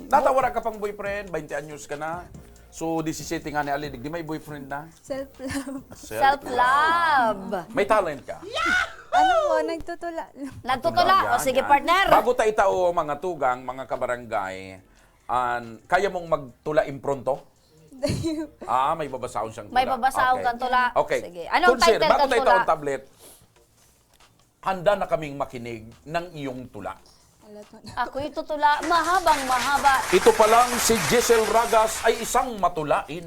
Natawara ka pang boyfriend, baynte anyos ka na. So, disisete nga ni Ali, di may boyfriend na? Self-love. Self-love. May talent ka? Ano po, nagtutula lang. Nagtutula. Yan, O, sige, yan. Partner. Bago tayo tao, mga tugang, mga kabarangay, an, kaya mong magtula impronto? Ah, may babasahon siyang tula. May babasahon Okay. kang tula. Okay. Sige. Anong Kunsil, title bago kang tayo tula? taong tablet, handa na kaming makinig ng iyong tula. Wala po na. Ako'y tutula, mahabang mahaba. Ito pa lang si Giselle Ragas ay isang matulain.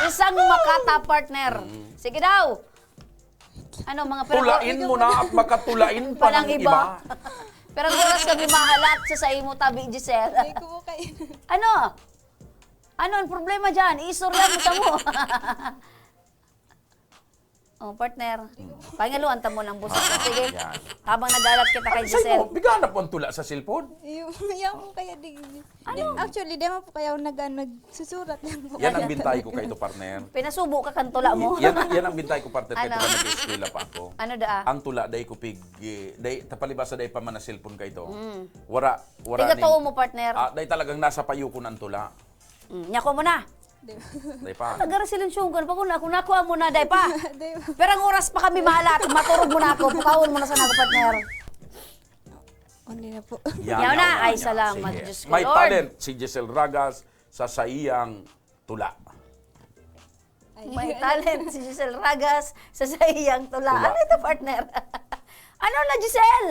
Isang makata, partner. Mm. Sige daw. Ano, mga pero Tulain mo na at makatulain pa Panang ng iba. iba. Pero ang oras kami mahalat sa, sa imo tabi, Giselle. Hindi ko po kayo. Ano? Ano ang problema dyan? Iistorya mo sa mo. Oh, partner. Hmm. Pahingaluan ta mo ng boses. Ah, Sige. yan. Habang nagalat kita kay Ano sa'yo? Giselle. Bigla na po ang tula sa cellphone. Yung, yung kaya di, Ano? Actually, di naman po kaya ako nag-, ano, nagsusurat lang po Yan ang kaya bintay ko talaga. kay ito, partner. Pinasubo ka kan tula mo. Y-, yan, yan ang bintay ko, partner, kay Ano? ito na nag-eskwela pa ako. Ano daa? Ang tula, day ko pig-, eh, day, tapalibasa, day pa man na cellphone ka ito. Mm. Wara, wara Tiga ning tao mo, partner. Ah, day talagang nasa payo ko ng tula. Mm, nyako mo na. Di pa. Nagara silang sugar pa ko na, kung nakuha mo na, day pa. Di ba? Pero ang oras pa kami mahalat, maturog mo na ako, pukaon mo na sana ako, partner. Hindi na po. Yaw na, ay, yan. Salamat, Sige. Diyos ko, May Lord. Talent si Giselle Ragas sa saiyang tula. May talent si Giselle Ragas sa saiyang tula. Tula. Ano ito, partner? Ano na, Giselle?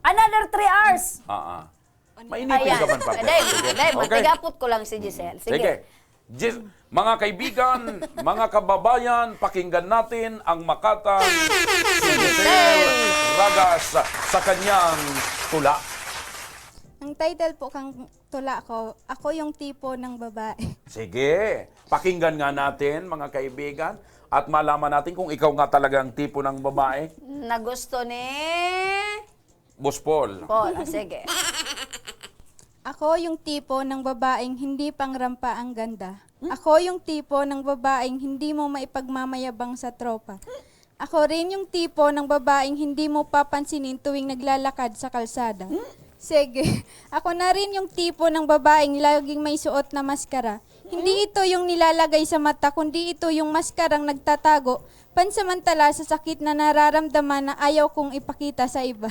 Another three hours. Ah, ah. Mainipin Ayan. ka man, partner. Dahil, Sige. dahil, Okay. matigapot ko lang si Giselle. Sige. Sige. Gis- mga kaibigan, mga kababayan, pakinggan natin ang makatang si Giselle Ragas sa kanyang tula. Ang title po kang tula ko, Ako yung tipo ng babae. Sige, pakinggan nga natin, mga kaibigan, at malaman natin kung ikaw nga talaga ang tipo ng babae. Na gusto ni Boss Paul. Paul. Ah, sige. Ako yung tipo ng babaeng hindi pangrampa ang ganda. Ako yung tipo ng babaeng hindi mo maipagmamayabang sa tropa. Ako rin yung tipo ng babaeng hindi mo papansinin tuwing naglalakad sa kalsada. Sige, ako na rin yung tipo ng babaeng laging may suot na maskara. Hindi ito yung nilalagay sa mata, kundi ito yung maskarang nagtatago pansamantala sa sakit na nararamdaman na ayaw kong ipakita sa iba.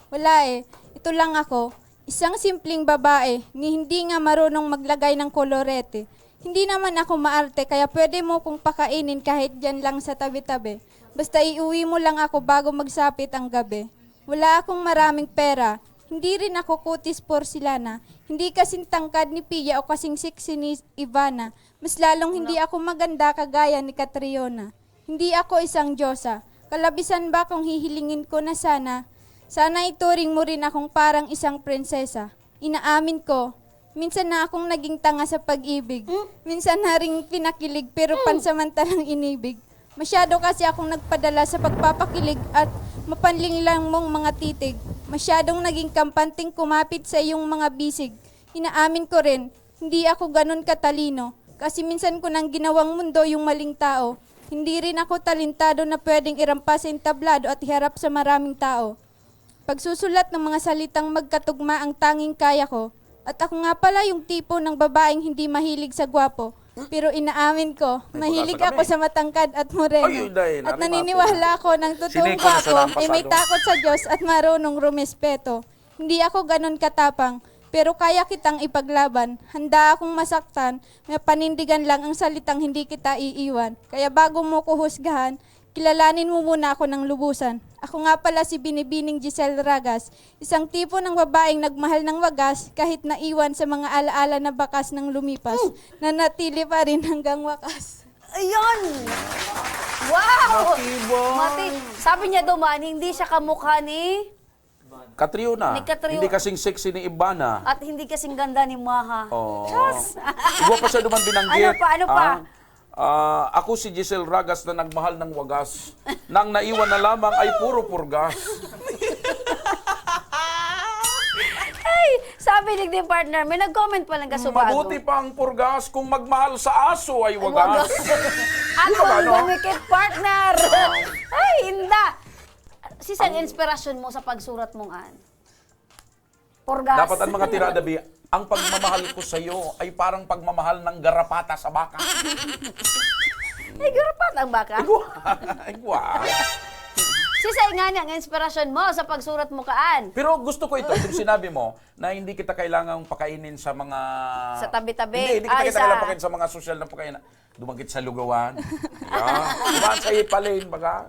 Wala eh. Ito lang ako. Isang simpleng babae ni hindi nga marunong maglagay ng kolorete. Hindi naman ako maarte kaya pwede mo kong pakainin kahit dyan lang sa tabi-tabi. Basta iuwi mo lang ako bago magsapit ang gabi. Wala akong maraming pera. Hindi rin ako kutis porselana. Hindi kasing tangkad ni Pia o kasing sexy ni Ivana. Mas lalong hindi ako maganda kagaya ni Catriona. Hindi ako isang diyosa. Kalabisan ba kung hihilingin ko na sana? Sana ituring mo rin akong parang isang prinsesa. Inaamin ko, minsan na akong naging tanga sa pag-ibig. Minsan na ring pinakilig pero pansamantalang inibig. Masyado kasi akong nagpadala sa pagpapakilig at mapanling lang mong mga titig. Masyadong naging kampanteng kumapit sa iyong mga bisig. Inaamin ko rin, hindi ako ganun katalino. Kasi minsan ko nang ginawang mundo yung maling tao. Hindi rin ako talentado na pwedeng irampas sa entablado at iharap sa maraming tao. Pagsusulat ng mga salitang magkatugma ang tanging kaya ko. At ako nga pala yung tipo ng babaeng hindi mahilig sa gwapo. Pero inaamin ko, Ay, mahilig pag-asa ako kami. sa matangkad at moreno. Ay, ay, dahil At na rin, naniniwala ako ng totoong Sineco na sa gwapong lampasado. ay may takot sa Diyos at marunong rumespeto. Hindi ako ganun katapang, pero kaya kitang ipaglaban. Handa akong masaktan, mapanindigan lang ang salitang hindi kita iiwan. Kaya bago mo ko husgahan, kilalanin mo muna ako ng lubusan. Ako nga pala si Binibining Giselle Ragas, isang tipo ng babaeng nagmahal ng wagas kahit naiwan sa mga alaala na bakas ng lumipas, nanatili pa rin hanggang wakas. Ayun! Wow! Matibay. Mati, sabi niya duman, hindi siya kamukha ni... Catriona. Ni Catriona. Hindi kasing sexy ni Ivana. At hindi kasing ganda ni Maha. Oo. Diyos! Iba pa siya duman binanggit. Ano pa? Ano pa? Ah, ah, ako si Giselle Ragas na nagmahal ng wagas. Nang naiwan na lamang ay puro purgas. Ay! Sabi ni din partner, may nag-comment pa lang kasubago. Mabuti pa ang purgas kung magmahal sa aso ay wagas. Wagas. Ako ang Ano? dumikit, partner. Ay, inda. Sisay ang inspirasyon mo sa pagsurat mong an? Purgas. Dapat ang mga tirada, bi, ang pagmamahal ko sa'yo ay parang pagmamahal ng garapata sa baka. Ay, garapata ang baka. Igwa. Igwa. Sisay nga niya ang inspirasyon mo sa pagsurat mo kaan? Pero gusto ko ito, itong sinabi mo, na hindi kita kailangang pakainin sa mga... Sa tabi-tabi? Hindi, hindi kita, Ay, kita sa- kailangang pakainin sa mga sosyal na pagkain. Dumagit sa lugawan. Yeah. Dumaan sa hipalin, baga.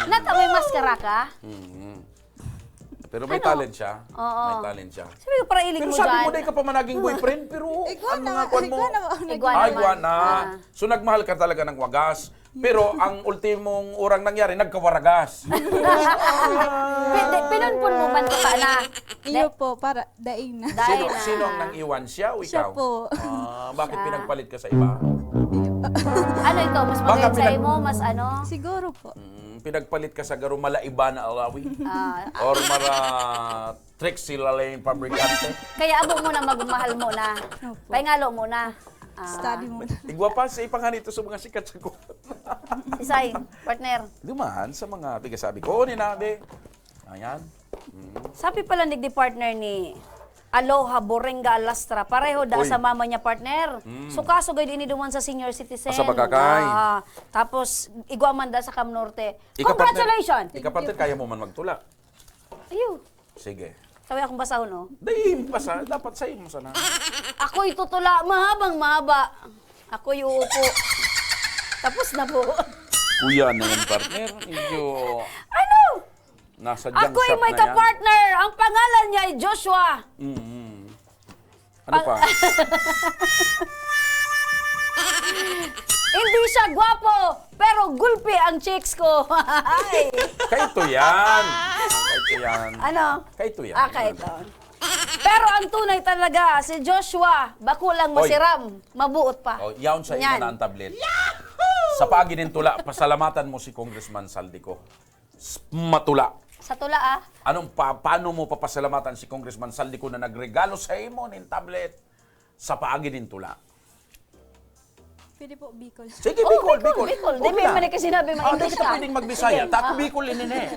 Nata, may maskara ka? Mhm. Pero may Ano? talent siya. Oo. May talent siya. Sabi ko, para ilig Pero mo sabi dyan. mo, dahil ka pa managing boyfriend, pero Igwa ano na, nga, kwan mo? igwa na ba ako nag- Igwa Ah, naman. igwa na. Ah. So, nagmahal ka talaga ng wagas. Pero ang ultimong urang nangyari, nagkawaragas. Pi- di- pinunpun mo man ko sana. Iyo po, para daing na. Dahil Sino, na. Sino ang nang-iwan? Siya o Siya ikaw? po. Ah, bakit Siya. pinagpalit ka sa iba? Ano ito? Mas Baka magayon sa pinag- imo? Mas ano? Siguro po. Mm, pinagpalit ka sa garo mala iba na alawi? Ah, Or mara Trixie Lalayan Fabricante? Kaya abo mo na magmahal mo na. Opo. Pahingalo mo na. Ah, Study mo na. Igwa pa sa ipangan ito sa mga sikat sa kuwan. Isay, partner. Duman sa mga pigasabi ko. Ni nabi. Ayan. Mm. Sabi pala ni di partner ni Aloha, Borenga, Alastra. Pareho da Uy. sa mama niya, partner. Mm. So, kaso gayud ini duman sa senior citizen. Asa ba ka, Kay? Ah, tapos, igwa man da sa Cam Norte. Ika, partner, Congratulations! ika, partner, kaya mo man magtula. Ayun. Sige. Sabi akong basahon, no? Dahil basa, dapat sa'yo mo sana. Ako'y tutula, mahabang mahaba. Ako'y uupo. Tapos na po. Kuya na yan, partner. Medyo Ano? nasa junk Ako'y shop may na yan. kapartner. Ang pangalan niya ay Joshua. Mm. Ano Pang- pa? Hindi siya gwapo, pero gulpi ang chicks ko. Ay. Kaito yan. Kaito yan. Ano? Kaito yan. Ah, kaito. Pero ang tunay talaga, si Joshua, bako lang Oy. masiram, mabuot pa. Oh, yaon sa Yan. imo na ang tablet. Sa paagi nin tula, pasalamatan mo si Congressman Saldico. S-, matula. Sa tula, ah. Anong pa-, paano mo papasalamatan si Congressman Saldico na nagregalo sa imo nin tablet sa paagi nin tula? Pwede po, Bicol. Sige, Oh, Bicol, Bicol, Bicol. Bicol. Di, Okay may lang. mali ka sinabi, mga Ah, di English kita ka. pwedeng magbisaya. Sige, Ta ako ah. Bicol ini, eh.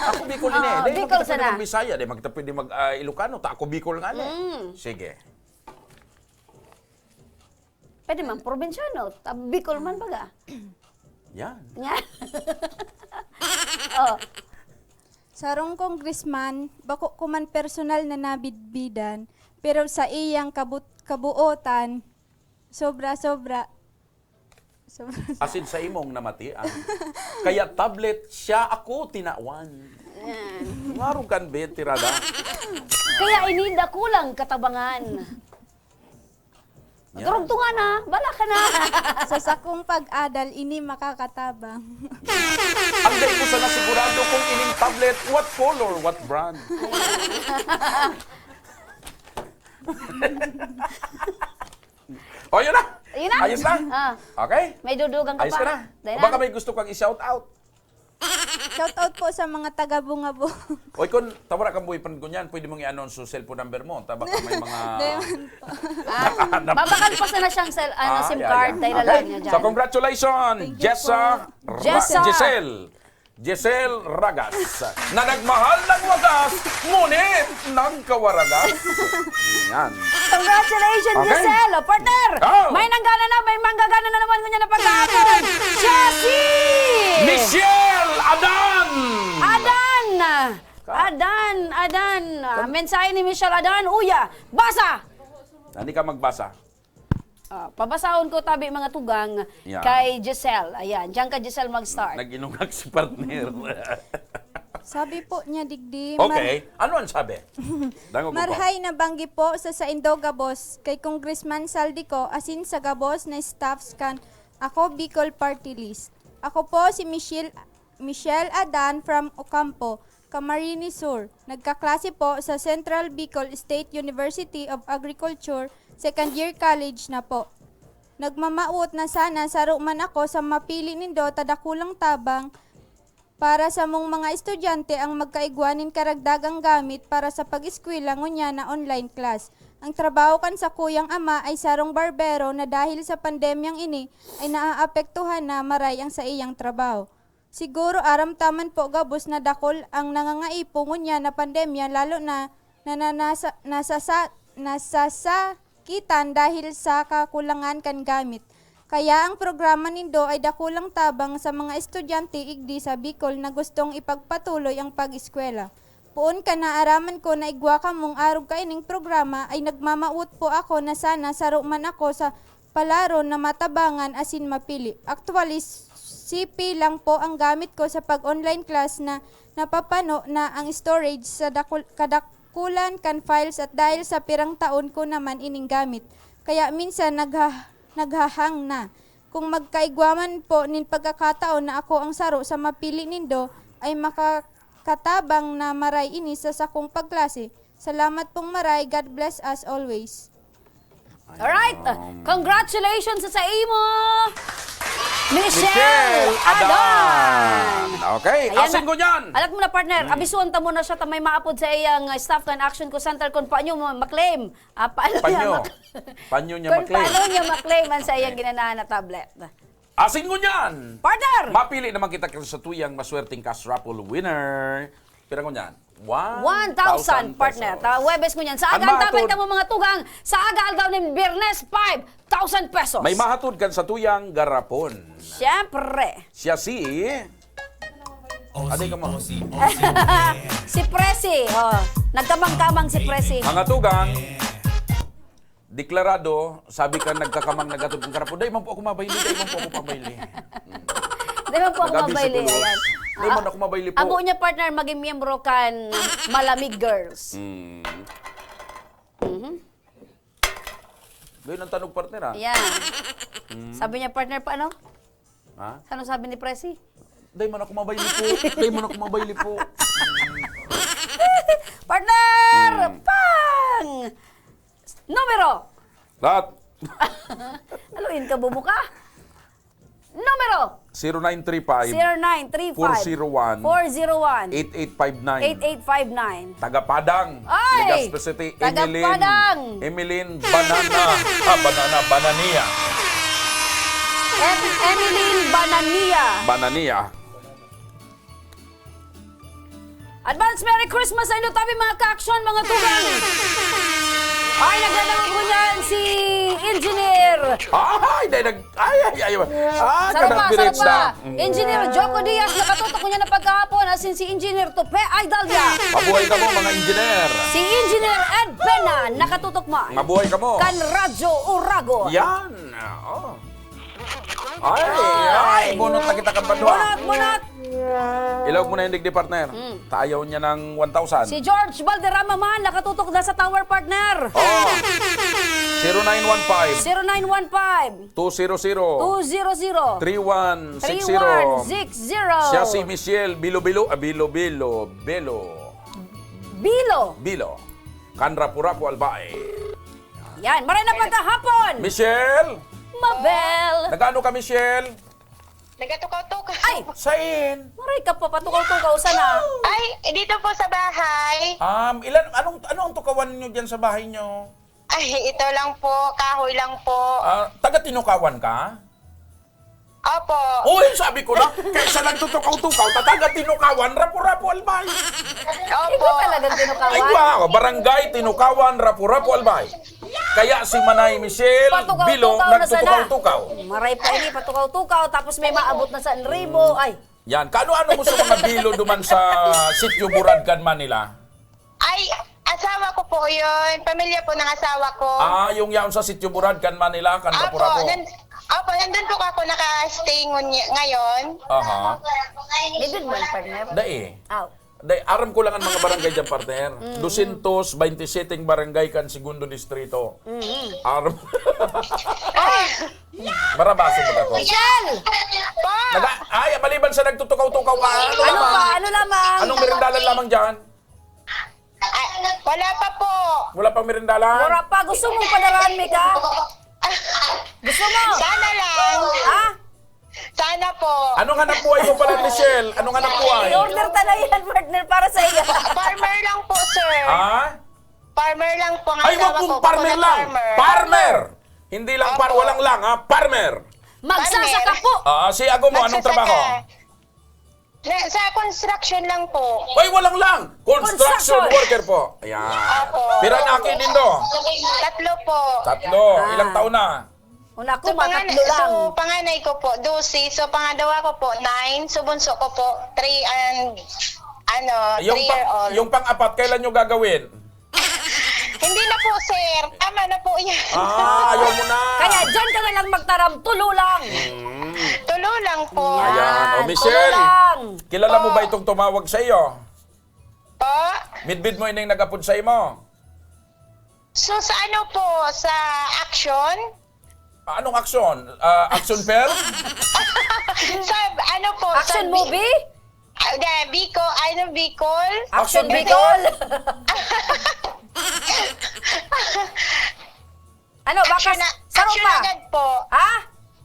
Ako Bicol ini, eh. Ah, Di, Bicol magta pwede sana. magbisaya. Di, magta pwede mag, ah, Ilocano. Ta ako Bicol nga, eh. Mm. Sige. Pwede man, probinsyano. Ta Bicol man, baga. Yan. Yan. Oh. Sarong congressman, bako ko man personal na nabidbidan, pero sa iyang kabut-, kabuotan, sobra-sobra. Sobra. Asin sa imong namatian. Kaya tablet, siya ako tinawan. Yan. Ngarog kan bet, tirada. Kaya ini dakulang katabangan. Yan. Durugtungan na, bala ka na. Sa sakong pag-adal, ini makakatabang. Ang dai ko sana sigurado kung ining tablet, what color, what brand. O, yun na. Yun na. Ayos na. Ah. Okay? May dudugang ka Ayos pa. ka na. Dahil O, baka na. may gusto kang i-shout out. Shout out po sa mga taga Bungabong. Oy, kun tawara kang boyfriend ko niyan, pwede mong i-announce sa cellphone number mo. Ta baka may mga Di man po. Ah, Nakahanap. babakal pa sana siyang cell, ano, Ah, SIM yeah, card. yeah. Dahil Okay. lang niya So, dyan. congratulations, Thank you Jessa po. Ra-, Jessa. Giselle. Giselle Ragas, na nagmahal ng wagas, ngunit nagkawaragas. Yan. Congratulations, Okay. Giselle! O, partner! Oh! May nanggana na, may manggagana na naman ngunyan na pagkahapon! Siya si Michelle Adan! Adan! Ka- Adan! Adan! Ah, Kan- mensahe ni Michelle Adan, uya! Basa! Hindi ka magbasa. Ah, pabasahon ko tabi mga tugang Yeah. kay Giselle. Ayan, diyan ka, Giselle, mag-start. Nag-inugak si partner. Sabi po niya, digdi, mar- Okay. Ano ang sabi? Dangog ko po. Marhay na banggi po sa saindo gabos kay Congressman Saldico asin sa gabos na staffs kan Ako Bicol Party List. Ako po si Michelle, Michelle Adan from Ocampo, Camarines Sur. Nagkaklase po sa Central Bicol State University of Agriculture, second year college na po. Nagmamawot na sana saro man ako sa mapili nindo ta dakulang tabang para sa mong mga estudyante ang magkaigwa nin karagdagang gamit para sa pag-eskwela ngunyan na online class. Ang trabaho kan sakuyang ama ay sarong barbero na dahil sa pandemyang ini ay naaapektuhan na maray ang saiyang trabaho. Siguro aram ta man po gabos na dakul ang nangangaipo ngunyan na pandemya, lalo na, na, na nasa, nasasa-, nasasakitan dahil sa kakulangan kan gamit. Kaya ang programa nindo ay dakulang tabang sa mga estudyante igdi sa Bicol na gustong ipagpatuloy ang pag-eskwela. Poon kan naaraman ko na igwa kamong arog kaining programa, ay nagmamawot po ako na sana saro man ako sa palaron na matabangan asin mapili. Actually, C P lang po ang gamit ko sa pag-online class na napapano na ang storage sa dakul-, kadakulan kan files at dahil sa pirang taon ko naman ining gamit. Kaya minsan nagha-, naghahang na. Kung magkaigwa man po nin pagkakataon na ako ang saro sa mapili nindo, ay makakatabang na maray ini sa sakong pagklase. Salamat pong maray. God bless us always. Alright. Um, Congratulations sa imo, Michelle Michelle Adan. Adan. Okay. Ayan Asin na. ko niyan. Alat mo na, partner. Hmm. Abisuan ta mo na siya ta may maapod sa iyang, uh, staff kan Action Call Center kung paano mo maklaim. Ah, paano niya Panyo. mak- Panyo niya kung maklaim. paano niya maklaim ang sa iyang Okay. ginanahan na tablet. Asin ngunyan! Partner! Mapili naman kita kan satuyang maswerteng cash raffle winner. Pira ngunyan? One thousand, one thousand, partner. Pesos. Ta, Huwebes ngunyan. Sa Ang aga, antabay mahatod. Kamo, mga tugang. Sa aga, aldaw nin Biyernes, five thousand pesos. May mahatod kan satuyang garapon. Siyempre. Siya si... Aday ka mo. Si Presi. Oh. Nagkamang-kamang si Presi. Mga tugang, deklarado, sabi ka, nagkakamang naghatod kan garapon. Dai man po ako mabayli, dai man po ako mabayli. Dai man po ako Nag-abis mabayli, ako, Lord. Ayan. Dai man Ah, ako mabayli po. Amo niya, partner, maging miyembro kan Malamig Girls. Mm. Mhm. Ganyan ang tanog, partner, ah. Ayan. Mm. Sabi niya, partner, paano? Ha? Ano sabi ni Presi? Dai man ako mabayli po. Dai man ako mabayli po. Partner! Mm. Pang! Numero! Lahat. Aluin ka, bubo ka? Numero! Zero nine three five, Zero nine three five, four zero one, four zero one, eight eight five nine. Eight eight five nine. Taga Padang, Ay! Legazpi City, Taga Emeline, Padang. Emeline Banana. Ah, Banana, Banania. Em-, Emeline Banania. Banania. Advance Merry Christmas sa inyo, tabi, mga ka-aksyon, mga tugang. Ay, nagdadangog ngunyan si Engineer. Ay, dai nag-, ay, ay, ay. Ah, Sarap pa, sarap pa. Mm. Engineer Joko Diaz, nakatutok ngunyan na pagkahapon, asin si Engineer Tope Idalia. Mabuhay kamo, mga engineer. Si Engineer Ed Pena, nakatutok man. Mabuhay kamo. Kan Radyo Uragon. Yan. Oo. Ay, Ay. ay, bunot na kita kan bandwa. Bunot, bunot. Ilaog mo na yung digdi, partner. Mm. Taayaw niya ng one thousand. Si George Valderrama man, nakatutok na sa tower, partner. Oh. Zero nine one five. Zero nine one five. Two zero zero. Two zero zero. Three one six zero. Three one six zero. Siya si Michelle Bilo-Bilo, ah, Bilo-Bilo, Belo. Bilo. Bilo. Kan Rapu-Rapu, Albay. Yan, maray na pagkahapon. Michelle! Mabel! Nagano ka, Michelle? Nagatukaw-tukaw. Ay! Sain? Maray ka pa, patukaw-tukaw, sana. Ay, dito po sa bahay. Um, ilan, anong, ano ang tukawan nyo dyan sa bahay nyo? Ay, ito lang po, kahoy lang po. Ah, taga Tinukawan ka? Opo. Uy, sabi ko na, kaysa nagtutukaw-tukaw, tataga Tinukawan, Rapu-Rapu, Albay. Opo. Ikaw talagang Tinukawan? Ay, wow, barangay Tinukawan, Rapu-Rapu, Albay. Kaya si Manay Michelle Bilo Patukaw-tukaw na sana. nagtutukaw-tukaw. Maray pa ini, patukaw-tukaw, tapos may maabot na sa ribo. Ay. Yan, kaano-ano mo sa mga Bilo duman sa Sitio Burad kan Manila? Ay, asawa ko po yun. Pamilya po ng asawa ko. Ah, yung yaon sa Sitio Burad kan Manila, kan Opo, Rapu-Rapu. nan-, opo, nandun po ako naka-stay ngun-, ngayon. Aha. May good man, partner. Dai. Aw. Dai, aram ko lang ang mga barangay dyan, partner. Mm. Dosyentos baynte siyete barangay kan Segundo Distrito. Mm. Aram. Ay! Marabaso mo ako. Michelle! Pa! Naga-, ay, maliban sa nagtutukaw-tukaw ka, ano Ano lamang? pa? Ano lamang? Anong merindalan lamang dyan? Ay, wala pa po. Wala pang merindalan? Wala pa. Gusto mong padarahan mi ka? Gusto mo? Sana lang. Ha? Sana po. Anong hanap buhay mo pala, Michelle? Anong hanap buhay? I-order ta na yan, partner, para sa iyo. Farmer lang po, sir. Ha? Farmer lang po ang Ay, wag asawa mong ko. farmer Coconut lang. farmer. Farmer! Hindi lang par-, Opo. walang lang, ha? Farmer! Magsasaka Farmer. po! Ah, si Ago mo, anong Magsasaka. trabaho? Na, sa construction lang po. Ay, walang lang! Construction Construction. worker po. Ayan. Opo. Piran aki din do? Tatlo po. Tatlo. Ah. Ilang taon na? Una ko, So, mga panganay, tatlo lang. so, panganay ko po, dose. So, pangadawa ko po, nine. So, bunso ko po, three and, ano, Yung pa-, three-year-old. yung pang-apat, kailan nyo gagawin? Hindi na po, sir. Tama na po yan. Ah, ayaw mo na. Kaya dyan ka na lang magtaram, tulo lang. Mm. Tulo lang po. Ayan. O, Yan, Michelle, tulo lang. kilala mo ba Oh. itong tumawag sa iyo? Po? Midbid mo ining nag-apod sa imo? So, sa ano po? Sa action? Ah, anong aksyon? Ah, action film? Sa ano po? Sa Action Bi-, movie? ah, hindi, Bicol, ano, Bicol? Action Action Bicol? Bicol? Ano, baka Action na, sa action Roma? agad po. Ha?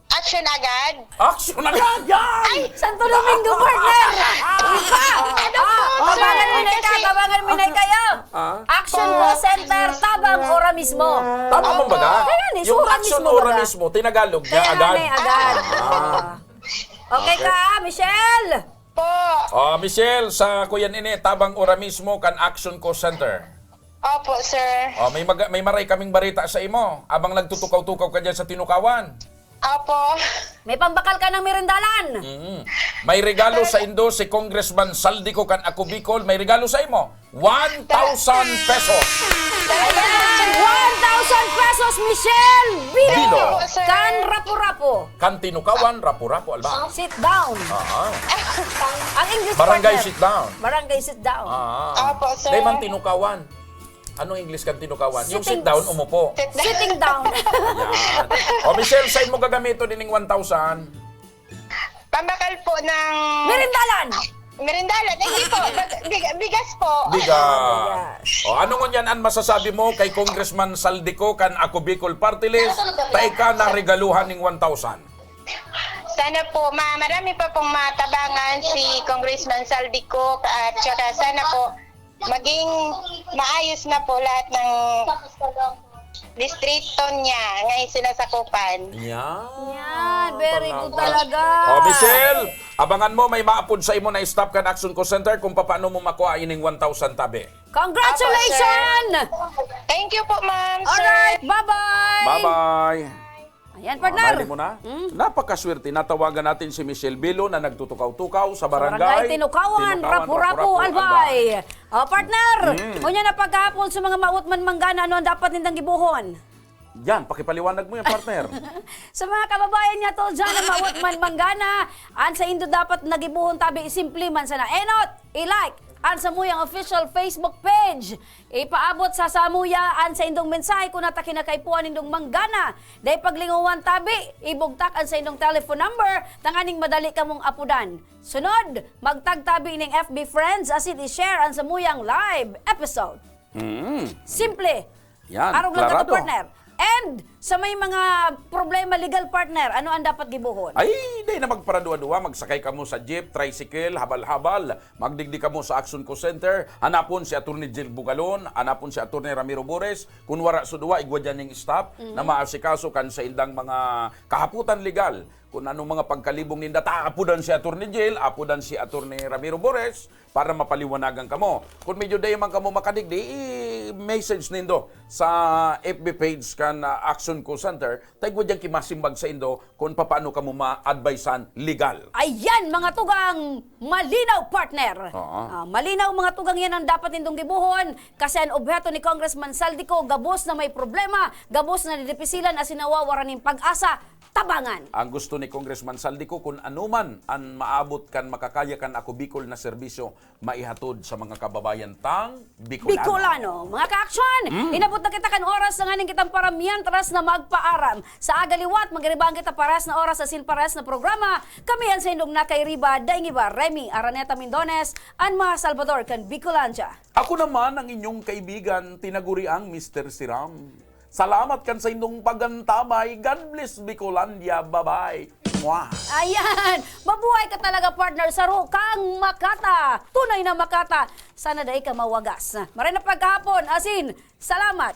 Action agad? Action agad! Yan! Ay! Santo Domingo, partner! Iba! Ano Ah, po? tabangan mo na ikaw, Kasi tabangan mo na kayo! Ah? Action po, center, tabang, ora mismo. Tama man ba Opo. ka? Kaya ni, Yung ora action, mismo ora baga. mismo, tinagalog niya, Kaya agad. nga, agad. Ah. Okay Okay. ka, Michelle? po. Oh, Michelle, sa kuyan ini, tabang ora mismo kan Action Co Center. Opo, sir. Oh, may mag-, may maray kaming barita sa imo. Abang nagtutukaw-tukaw ka diyan sa Tinukawan. Opo. May pambakal ka ng merindalan. Mm. May regalo sa indo si Congressman Saldico kan Ako Bicol. May regalo sa imo. One thousand pesos. One thousand pesos, Michelle Bilo. Bilo. Kan Rapu-Rapu. Kan Tinukawan, Rapu-Rapu, Alba. Sit down. Ah, Ang English Barangay partner. Sit Down. Barangay sit down. Ah. Opo, sir. Dahil man Tinukawan. Anong English kan Tinukawan? Yung sit Sitting. Down, umupo. Sit down. Sitting down. Yan. O Michelle, saan mo gagamiton ining one thousand? Pambakal po ng Merindalan. Merindalan. Hindi po. Bag- big- bigas po. Bigas. O ano ngunyan ang masasabi mo kay Congressman Saldico kan Ako Bicol Party List? Tayo ka na regaluhan ning one thousand. Sana po, ma marami pa pong matabangan si Congressman Saldico at saka sana po maging maayos na po lahat ng distrito niya ngayon sinasakupan. Yan. Yan, very good talaga. O, Michelle, abangan mo, may maapod sa imo na staff kan Action Co Center kung paano mo makuha ining one thousand tabi. Congratulations! Thank you po, ma'am, sir. Alright, bye-bye! Bye-bye. Ayan, partner. Maili mo na? Napakaswerte. Natawagan natin si Michelle Bilo na nagtutukaw-tukaw sa barangay, Barangay Tinukawan, Rapu-Rapu, Albay. O, partner, Mm. Ngunyan na pagkahapon sa mga maot man manggana, ano ang dapat nindang gibuhon? Yan, pakipaliwanag mo yan, partner. Sa mga kababayan niya to dyan na maot man manggana, ang sa indo dapat nagibuhon tabi, simple man sana. Enot, i-like ang samuyang official Facebook page. Ipaabot sa samuya ang sa indong mensahe kung nata kinakaipuhan nindong manggana. Dahil paglinguwan tabi, ibugtak ang sa indong telephone number, tanganing madali kamong apudan. Sunod, magtag tabi ning F B friends asin i-share ang samuyang live episode. Mm. Simple. Yan, Arog lang kato, klarado. Partner. And sa may mga problema legal, partner, ano ang dapat gibuhon? Ay, di na magparaduwa-duwa. Magsakay kamo sa jeep, tricycle, habal-habal. Magdigdi kamo sa Action Co Center. Hanapon si Attorney Jill Bugalon, hanapon si Attorney Ramiro Bores. Kung wara sa duwa, igwa dyan ning staff Mm. na maasikaso kan sa indang mga kahaputan legal. Kung anong mga pagkalibong ninda, ta, apudan si Attorney Jill, apudan si Attorney Ramiro Bores, para mapaliwanagan kamo. Kung medyo dai man kamo makadigdi, i-message nindo sa F B page kan, ah, Action Co Center, ta igwa dyan kimasimbag sa indo kung paano kamo ma-advisean legal. Ayan, mga tugang malinaw, partner. Oo. Ah, malinaw, mga tugang, yan ang dapat nindong gibuhon kasi ang obheto ni Congressman Saldico, gabos na may problema, gabos na nidipisilan asin nawawara nin pag-asa, tabangan. Ang gusto ni Congressman Saldico, kung ano man ang maabot kan makakaya kan Ako Bicol na serbisyo, maihatod sa mga kababayan tang Bicolano. Bicolano. Mga ka-action, Mm. inabot na kita kan oras na nganing kitang para mientras na magpaaram. Sa aga liwat, magiribaan kita pares na oras asin pares na programa. Kami an sa indong nakairiba, daing iba, Remy Araneta Mindones, an mga Salvador kan Bicolandia. Ako naman ang inyong kaibigan, tinaguriang Mister Siram. Salamat kan sa indong pagantabay. God bless Bicolandia. Bye-bye. Mwah! Ayan! Mabuhay ka talaga, partner. Saro kang makata. Tunay na makata. Sana dai ka mawagas. Maray na pagkahapon. Asin, salamat.